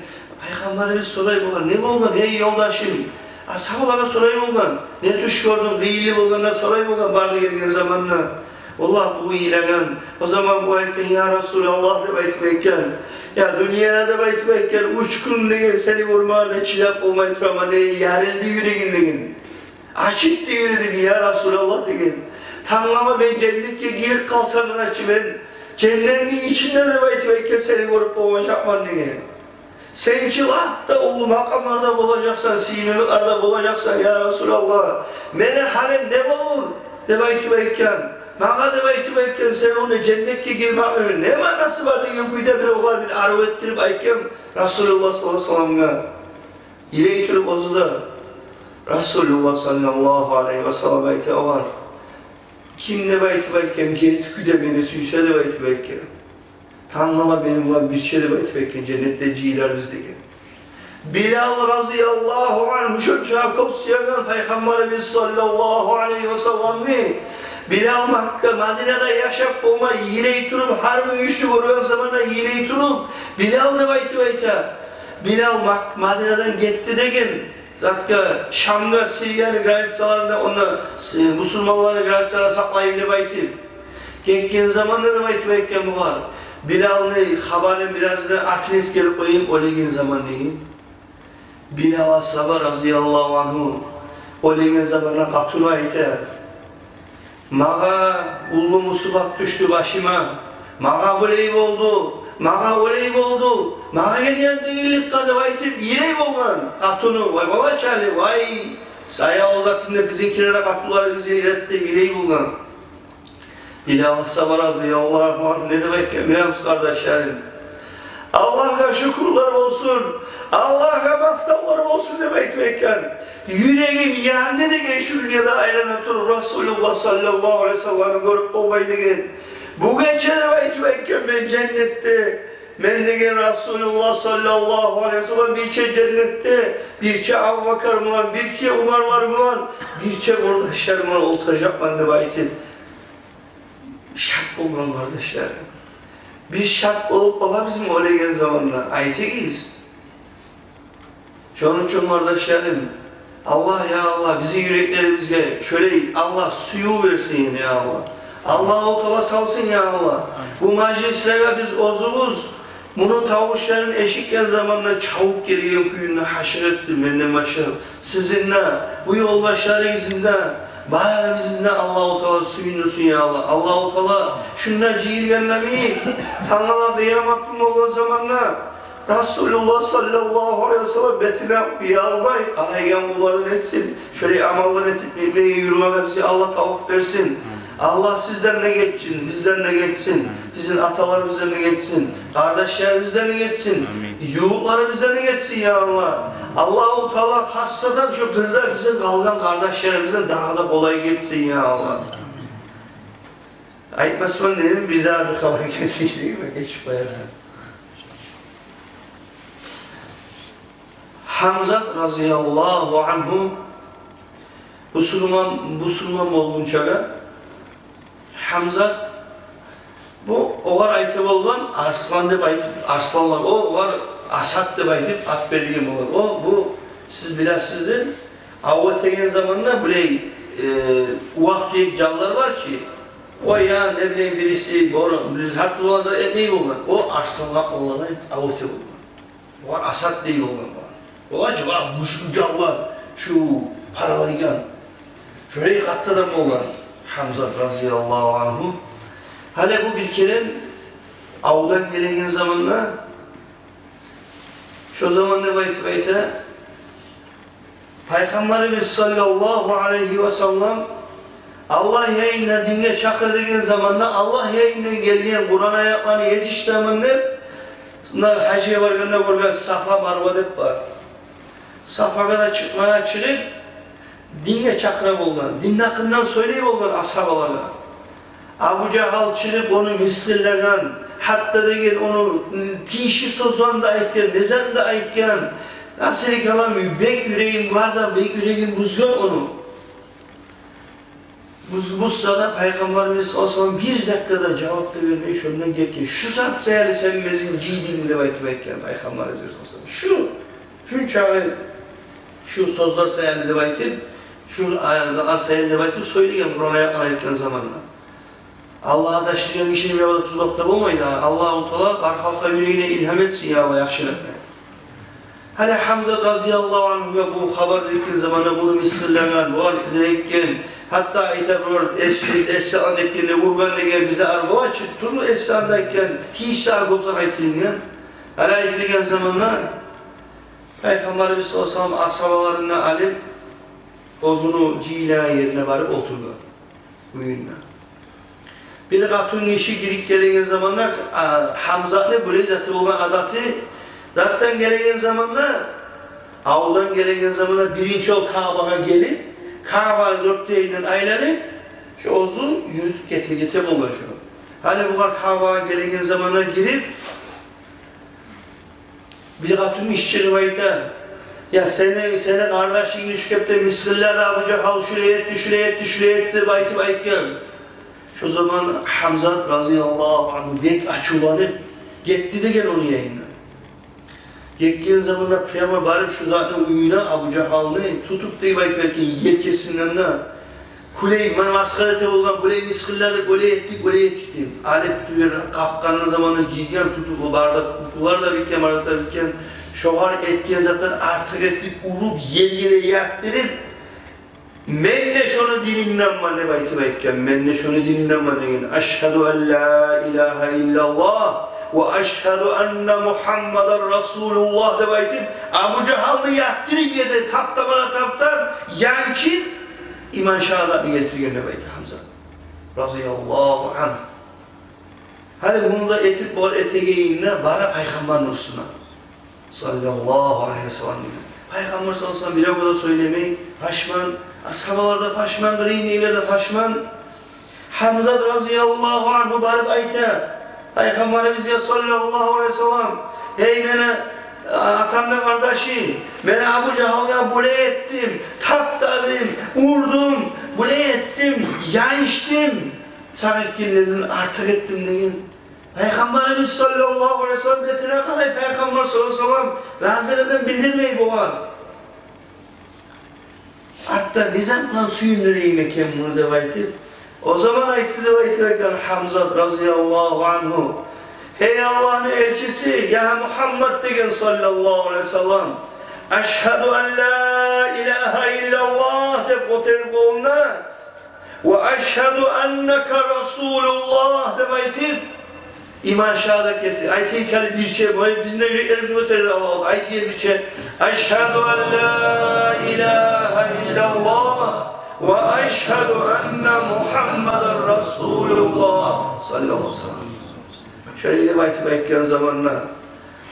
Пайхаммарыбыз сорай болгъан: «Не болгъан, эй ёлдашым?» Асгьабалагъа сорай болгъан: «Не тюш гёрдюнг?» Къыйынлы болгъанда сорай болгъан, бары да гелген заманда. Валлагь, бу йылагъан. О заман бу айтгъан: «Я Расулаллагь, — деп айтып айтгъан, — я дюнья, — деп айтып айтгъан, — уьч гюн, — деген, — сени гёрмегенде чыдап болмай тураман, — деген, — ярылды юрегим, — деген. — Ачытды юрегим, я Расулаллагь, — деген. — Тангала мен женнетге гирип къалсам, гьачы мен женнетни ичинде, — деп айтып айтгъан, — сени гёрюп болмажакъман, — деген. — Сен чи лап да уллу макъамларда болажакъсан, сыйлылыкъларда болажакъсан, я Расулаллагь. Мени гьалым не болур?» — деп айтып айтгъан. «Магъа, — деп айтып айтгъан, — сен ону женнетге гирмекни не маънасы бар?» — деген кюйде бир огъар бир арив этдирип айтгъан Расулуллагь саллаллагьу алайгьи ва салламгъа. Йылай туруп оьзю де, Расулуллагь саллаллагьу алайгьи ва саллам айта огъар: «Ким, — деп айтып айтгъан, — герти кюйде мени сюйсе, — деп айтып айтгъан, — тангала мени булан бирче, — деп айтып айтгъан, — женнетде жыйыларбыз», — деген. Билал разияллагьу ангьу, шонча кёп сюеген Пайхаммарыбыз саллаллагьу алайгьи ва салламны. Билал Макка, Мадинада яшап болмай, йылай туруп, гьар мюйюшню гёрген заманда йылай туруп, Билал деп айтып айта. Билал Мак-, Мадинадан гетди деген. затгъа, Шамгъа, Сирияны границаларына, онда, э, мусулманланы границаларына сакълайым деп айтып. Гетген заманда деп айтып айтгъан бугъар: «Билалны хабарын биразны артын эсгерип къояйым оьлеген заман», — деген. Билал асгьаба, разияллагьу ангьу, оьлеген заманда къатыны айта: «Магъа уллу мусибат тюшдю башыма. Магъа булай болду, магъа олай болду, магъа гелген къыйынлыкъгъа», — деп айтып йылай болгъан къатыны. «Вай, балачы гьали, вай, сая олдатында бизинкилер де къатынлары бизге гелет», — деп йылай болгъан. Билал асгьаба, разияллагьу ангьу, не деп айтгъан, билемисиз, къардашларым? «Аллагьгъа шюкюрлер болсун, Аллагьгъа макътавлар болсун», — деп айтып айтгъан. «Юрегим янды, — деген, — шу дюньяда айлана туруп, Расулуллагь саллаллагьу алайгьи ва салламны гёрюп болмай», — деген. «Бу гече, — деп айтып айтгъан, — мен женнетде, мен, — деген, — Расулуллагь саллаллагьу алайгьи ва саллам, бирче женнетде, бирче Абубакар булан, бирче Умарлар булан, бирче къурдашлар булан олтуражакъман», — деп айтып. Шат болгъан, къардашларым. Биз шат болуп къалабызмы оьлеген заманда? Айтыгъыз. Шону учун, къардашларым, Аллагь, я Аллагь, бизин юреклерибизге шолай Аллагь сююв берсин, я Аллагь. Аллагьу Таала салсын, я Аллагь. Бу мажлислеге биз оьзюбюз муну тавушларын эшитген заманда чабып гелген кюйде гьашыкъ этсин, менден башлап сизин де, бу ёлдашларыгъызны да, барыбызны да Аллагьу Таала сююндюрсюн, я Аллагь. Аллагьу Таала шунда жыйылгъанда, тангала къыямат гюн болгъан заманда, Расулуллагь саллаллагьу алайгьи ва саллам бетине уялмай къарайгъан къуллардан этсин. Шолай амаллар этип, этмеге, юрюмеге бизге Аллагь тавпикъ берсин. Аллагь сизден де гечсин, бизден де гечсин, бизин аталарыбыздан да гечсин, къардашларыбыздан да гечсин, ювукъларыбыздан да гечсин, я Аллагь. Аллагьу Таала хассатан шо къырда бизин къалгъан къардашларыбыздан дагъы да къолай гечсин, я Аллагь. Айтмасман дедим, бирдагъы бир хабар гелсин, гечип къоярсан. Гьамзат, разияллагьу ангьу, бусурман, бусурман болгъунчагъа Гьамзат, бу огъар айта болгъан Арслан деп айтып, арсланлар, о, огъар Асад деп айтып ат берилген болгъан. О, бу, сиз билесиздир, ав этеген заманда булай, э, увакъ-тюек жанлар бар чы, къоян, не билейим, бириси борон, бириси гьар тюрлю зат этмей болгъан. О арсланлар, олар ав эте болгъан. Олар Асад дей болгъан. Олар жыва, гючлю жанлар, шу паралайгъан. Шолай къатты адам болгъан Гьамзат, разияллагьу ангьу. Гьали бу бир керен авдан гелеген заманда, шо заман деп айтып айта, Пайхаммарыбыз саллаллагьу алайгьи ва саллам Аллагь янындан динге чакъыргъан заманда, Аллагь янындан гелген Къуран аятланы етишдиремен деп, шунда гьажгъа баргъанда гёрген Сафа, Марва деп бар. Сафагъа да чыкъмагъа чыгъып, динге чакъыра болгъан, динни гьакъындан сёйлей болгъан асгьабалагъа. Абу Жагьал чыгъып ону мысгъыллагъан, гьатта деген ону тийишсиз сёзлени де айтгъан, не затны да айтгъан. Насири калам, бек юрегин, бары да бек юрегин бузгъан ону. Буз-, бузса да, Пайхаммарыбыз саллаллагьу алайгьи ва саллам бир затгъа да жавап да бермей, шондан гетген. Шу зат саялы сени безин жыйдынгмы деп айтып айтгъан Пайхаммарыбыз саллаллагьу алайгьи ва саллам. Шу, шунчакъы шу сёзлер саялы деп айтып, шу аятлар саялы деп айтып сёйлеген, Къуран аятлар айтгъан заманда. Аллагь адашдыргъан гишини бир де тюзеп де болмай да. Аллагьу Таала бар халкъгъа юрегине илгьам этсин, я Аллагь, яхшылыкъны. Гьали Гьамзат разияллагьу ангьугъа бу хабар етген заманда буну мысгъыллагъан, бугъар не этген, гьатта айта, бир эс-, эс-, эсгерген, этгенде ургъан деген, бизде арбалачы тюрлю эсгерген, айтгъан, тийишсиз кёп зат айтылгъан. Гьали айтылгъан заманда Пайхаммарыбыз саллаллагьу алайгьи ва саллам асгьабаларын да алып, оьзюню жыйылагъан ерине барып олтургъан, уьюнде. Бир къатын гиши гирип гелеген заманда, а, Гьамзатны булай заты болгъан адаты, затдан гелеген заманда, авдан гелеген заманда биринчи ол Каабагъа гелип, Каабаны дёрт де янындан айланып, шо оьзю юрюп гете, гете болгъан шо. Гьали бугъар Каабагъа гелеген заманда гирип, бир къатын гиши чыгъып айта: «Я, сени, сени къардашынгны шу кепде мысгъыллады Абу Жагьал, шулай этди, шулай этди, шулай этди», — деп айтып айтгъан. Шо заман Гьамзат разияллагьу ангьу бек ачувланып гетди деген ону янындан. Гетген заманда прямо барып шу затны уьюне, Абу Жагьалны тутуп, деп айтып, элкесинден де: «Булай, мени масхара эте болгъан, булай мысгъылладыкъ, булай этдик, булай этдик», — деп. Алып тутуп, къакъгъан заманда гийген, тутуп, о бары да кулпулар да битген, бары да битген. Шогъар этген затдан артыкъ этип уруп, ерге де ятдырып, «Мен де шону дининденмен», — деп айтып айтгъан. «Мен де шону дининденмен», — деген. «Ашгьаду ан ла илагьа иллаллагь ва ашгьаду анна Мугьаммадан расулуллагь», — деп айтып, Абу Жагьалны ятдырып, ерде таптап, ана таптап, янчып, иман шагьадатны гелтирген деп айта Гьамзат, разияллагьу ангьу. Гьали муну да этип, булар этегенинде бара Пайхаммарны уьстюне, саллаллагьу алайгьи ва саллам, деген. Пайхаммар саллаллагьу алайгьи ва саллам биревге де сёйлемей, пашман. Асгьабалар да пашман, къырыйындагъылар да пашман. Гьамзат, разияллагьу ангьу, барып айта Пайхаммарыбызгъа, саллаллагьу алайгьи ва саллам: «Гьей мени атамны къардашы, мен Абу Жагьалгъа булай этдим, таптадым, урдум, булай этдим, янчдым, сагъа этгенлерден артыкъ этдим», — деген. Пайхаммарыбыз, саллаллагьу алайгьи ва саллам, бетине къарай, Пайхаммар, саллаллагьу алайгьи ва саллам, разилигин билдирмей бугъар. «Артда не зат булан сююндюрейим экен муну?» — деп айтып, о заман айтды деп айтып айтгъан Гьамзат, разияллагьу ангьу: «Гьей Аллагьны элчиси, я Мугьаммад, — деген, саллаллагьу алайгьи ва саллам, — ашгьаду ан ла илагьа иллаллагь», — деп гётерип къолун, «ва ашгьаду аннака расулуллагь», — деп айтып, иман шагьадат гелтир. Айтайыкъ гьали бирче, бу бизин де юреклерибиз гётериле, Аллагь, айтайыкъ бирче: «Ашгьаду ан ла илагьа иллаллагь ва ашгьаду анна Мугьаммадан расулуллагь», — саллаллагьу алайгьи ва саллам. Шолай деп айтып айтгъан заманда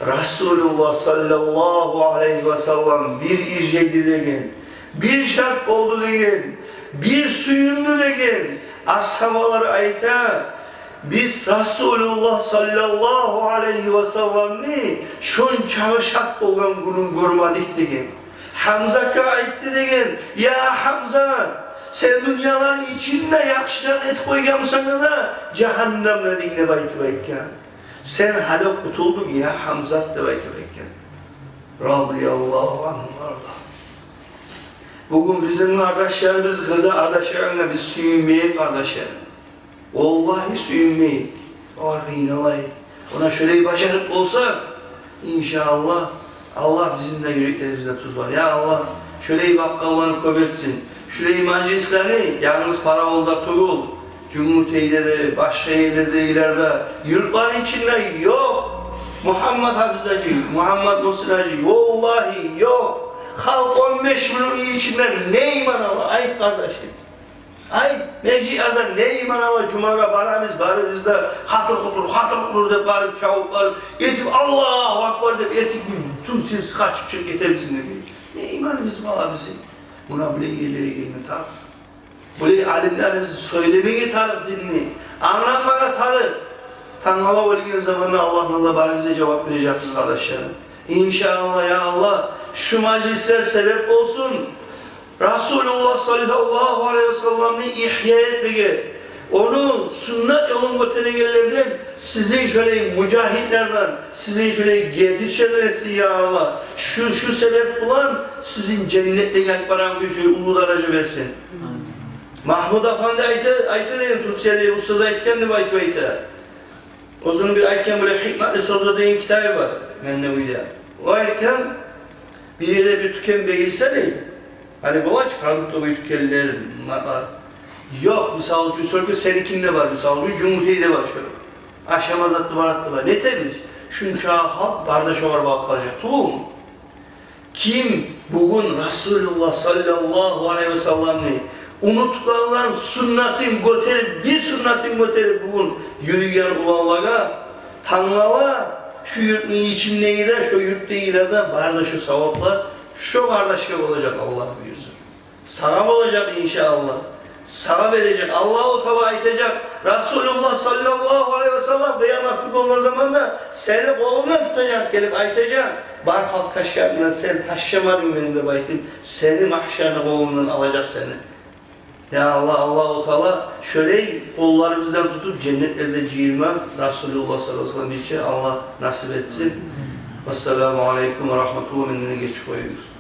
Расулуллагь, саллаллагьу алайгьи ва саллам, бир иржайды деген, бир шат болду деген, бир сююндю деген. Асгьабалар айта: «Биз Расулуллагь, саллаллагьу алайгьи ва салламны, шончакъы шат болгъан гюнюн гёрмедик», — деген. Гьамзатгъа айтды деген: «Я Гьамзат, сен дюньяланы ичинде яхшылыкъ этип къойгъанмысан да, жагьаннемдединг», — деп айтып айтгъан. «Сен гьали къутулдунг, я Гьамзат», — деп айтып айтгъан. Радияллагьу ангьум ва ардагьум. Бугюн бизин къардашларыбыз къырда адашагъангъа биз сююнмейик, къардашлар. Валлагьи, сююнмейик. Олар къыйналайыкъ. Она шолай бажарып болсакъ, иншааллагь, Аллагь бизин де юреклерибизде тюзлер. Я Аллагь, шолай бакъгъанланы кёп этсин. Шолай мажлислени янгыз Паравулда тюгюл, Жюнгютейде де, башгъа ерлерде, илерде, юртланы ичинде ёкъ Мугьаммат Гьапиз гьажи, Мугьаммат Мусин гьажи, валлагьи, ёкъ. Халкъ он беш минутну ичинде не иман ала, айт, къардашым? Айт, межитлерде не иман ала? Жумагъа барабыз, барабыз да, хатыр-хутур, хатыр-хутур деп барып, чабып барып, этип, Аллагьу акбар деп этип, тюз сес къачып чыгъып гетебиз, неге? Не иманыбыз бар бизин? Муна булай ерлеге гелме тарыкъ. Булай алимлерибиз сёйлемеге тарыкъ динни, англатмагъа тарыкъ. Тангала оьлген заманда Аллагьны алдында барыбыз да жавап бережекбиз, къардашларым. Иншааллагь, я Аллагь, шу мажлислер себеп болсун Расулуллагь, саллаллагьу алайгьи ва салламны, ихья этмеге, ону суннат ёлун гётерегенлерден, сизин шолай мужагьидлерден, сизин шолай гертичилерден этсин, я Аллагь. Шу, шу себеп булан сизин женнетлеге алып барагъан кюйде шолай уллу даража берсин. Магьмуд афанди айта, айта деген, Турциялы устаз айтгъан деп айтып айта. Оьзюню бир айтгъан бир «Гьикматлы сёзлер» деген китабы бар менде уьйде. О айтгъан: бир ерде бир тюкен бегилсе, дей, гьали бола чы продуктовый тюкенлер, ма-, бар. Ёкъ, мисал учун, только сеникинде бар, мисал учун, Жюнгютейде бар шо. Ашама зат да бар, ат да бар. Не этебиз? Шунча халкъ бары да шогъар багъып баражакъ тюгюлмю? Ким бугюн Расулуллагь, саллаллагьу алайгьи ва салламны, унутгъанланы суннатын гётерип, бир суннатын гётерип бугюн юрюйген уланлагъа, тангала шу юртну ичиндеги де, шо юртдагъылар да, бары да шо саваплар шо къардашгъа болажакъ, Аллагь буюрса. Сагъа болажакъ, иншааллагь. Сагъа бережек. Аллагьу Таала айтажакъ, Расулуллагь, саллаллагьу алайгьи ва саллам, къыямат гюн болгъан заманда сени къолунгдан тутажакъ, гелип айтажакъ: «Бар халкъ ташлагъан, сен ташламадынг мени», — деп айтып, сени магьшарны къолунгдан алажакъ сени. Я Аллагь, Аллагьу Таала шолай къолларыбыздан тутуп женнетлерде жыйырма Расулуллагь, саллаллагьу алайгьи ва саллам, бирче Аллагь насип этсин. Ассаламу алейкум ва рагьматуллагь, менден гечип къоюгъуз.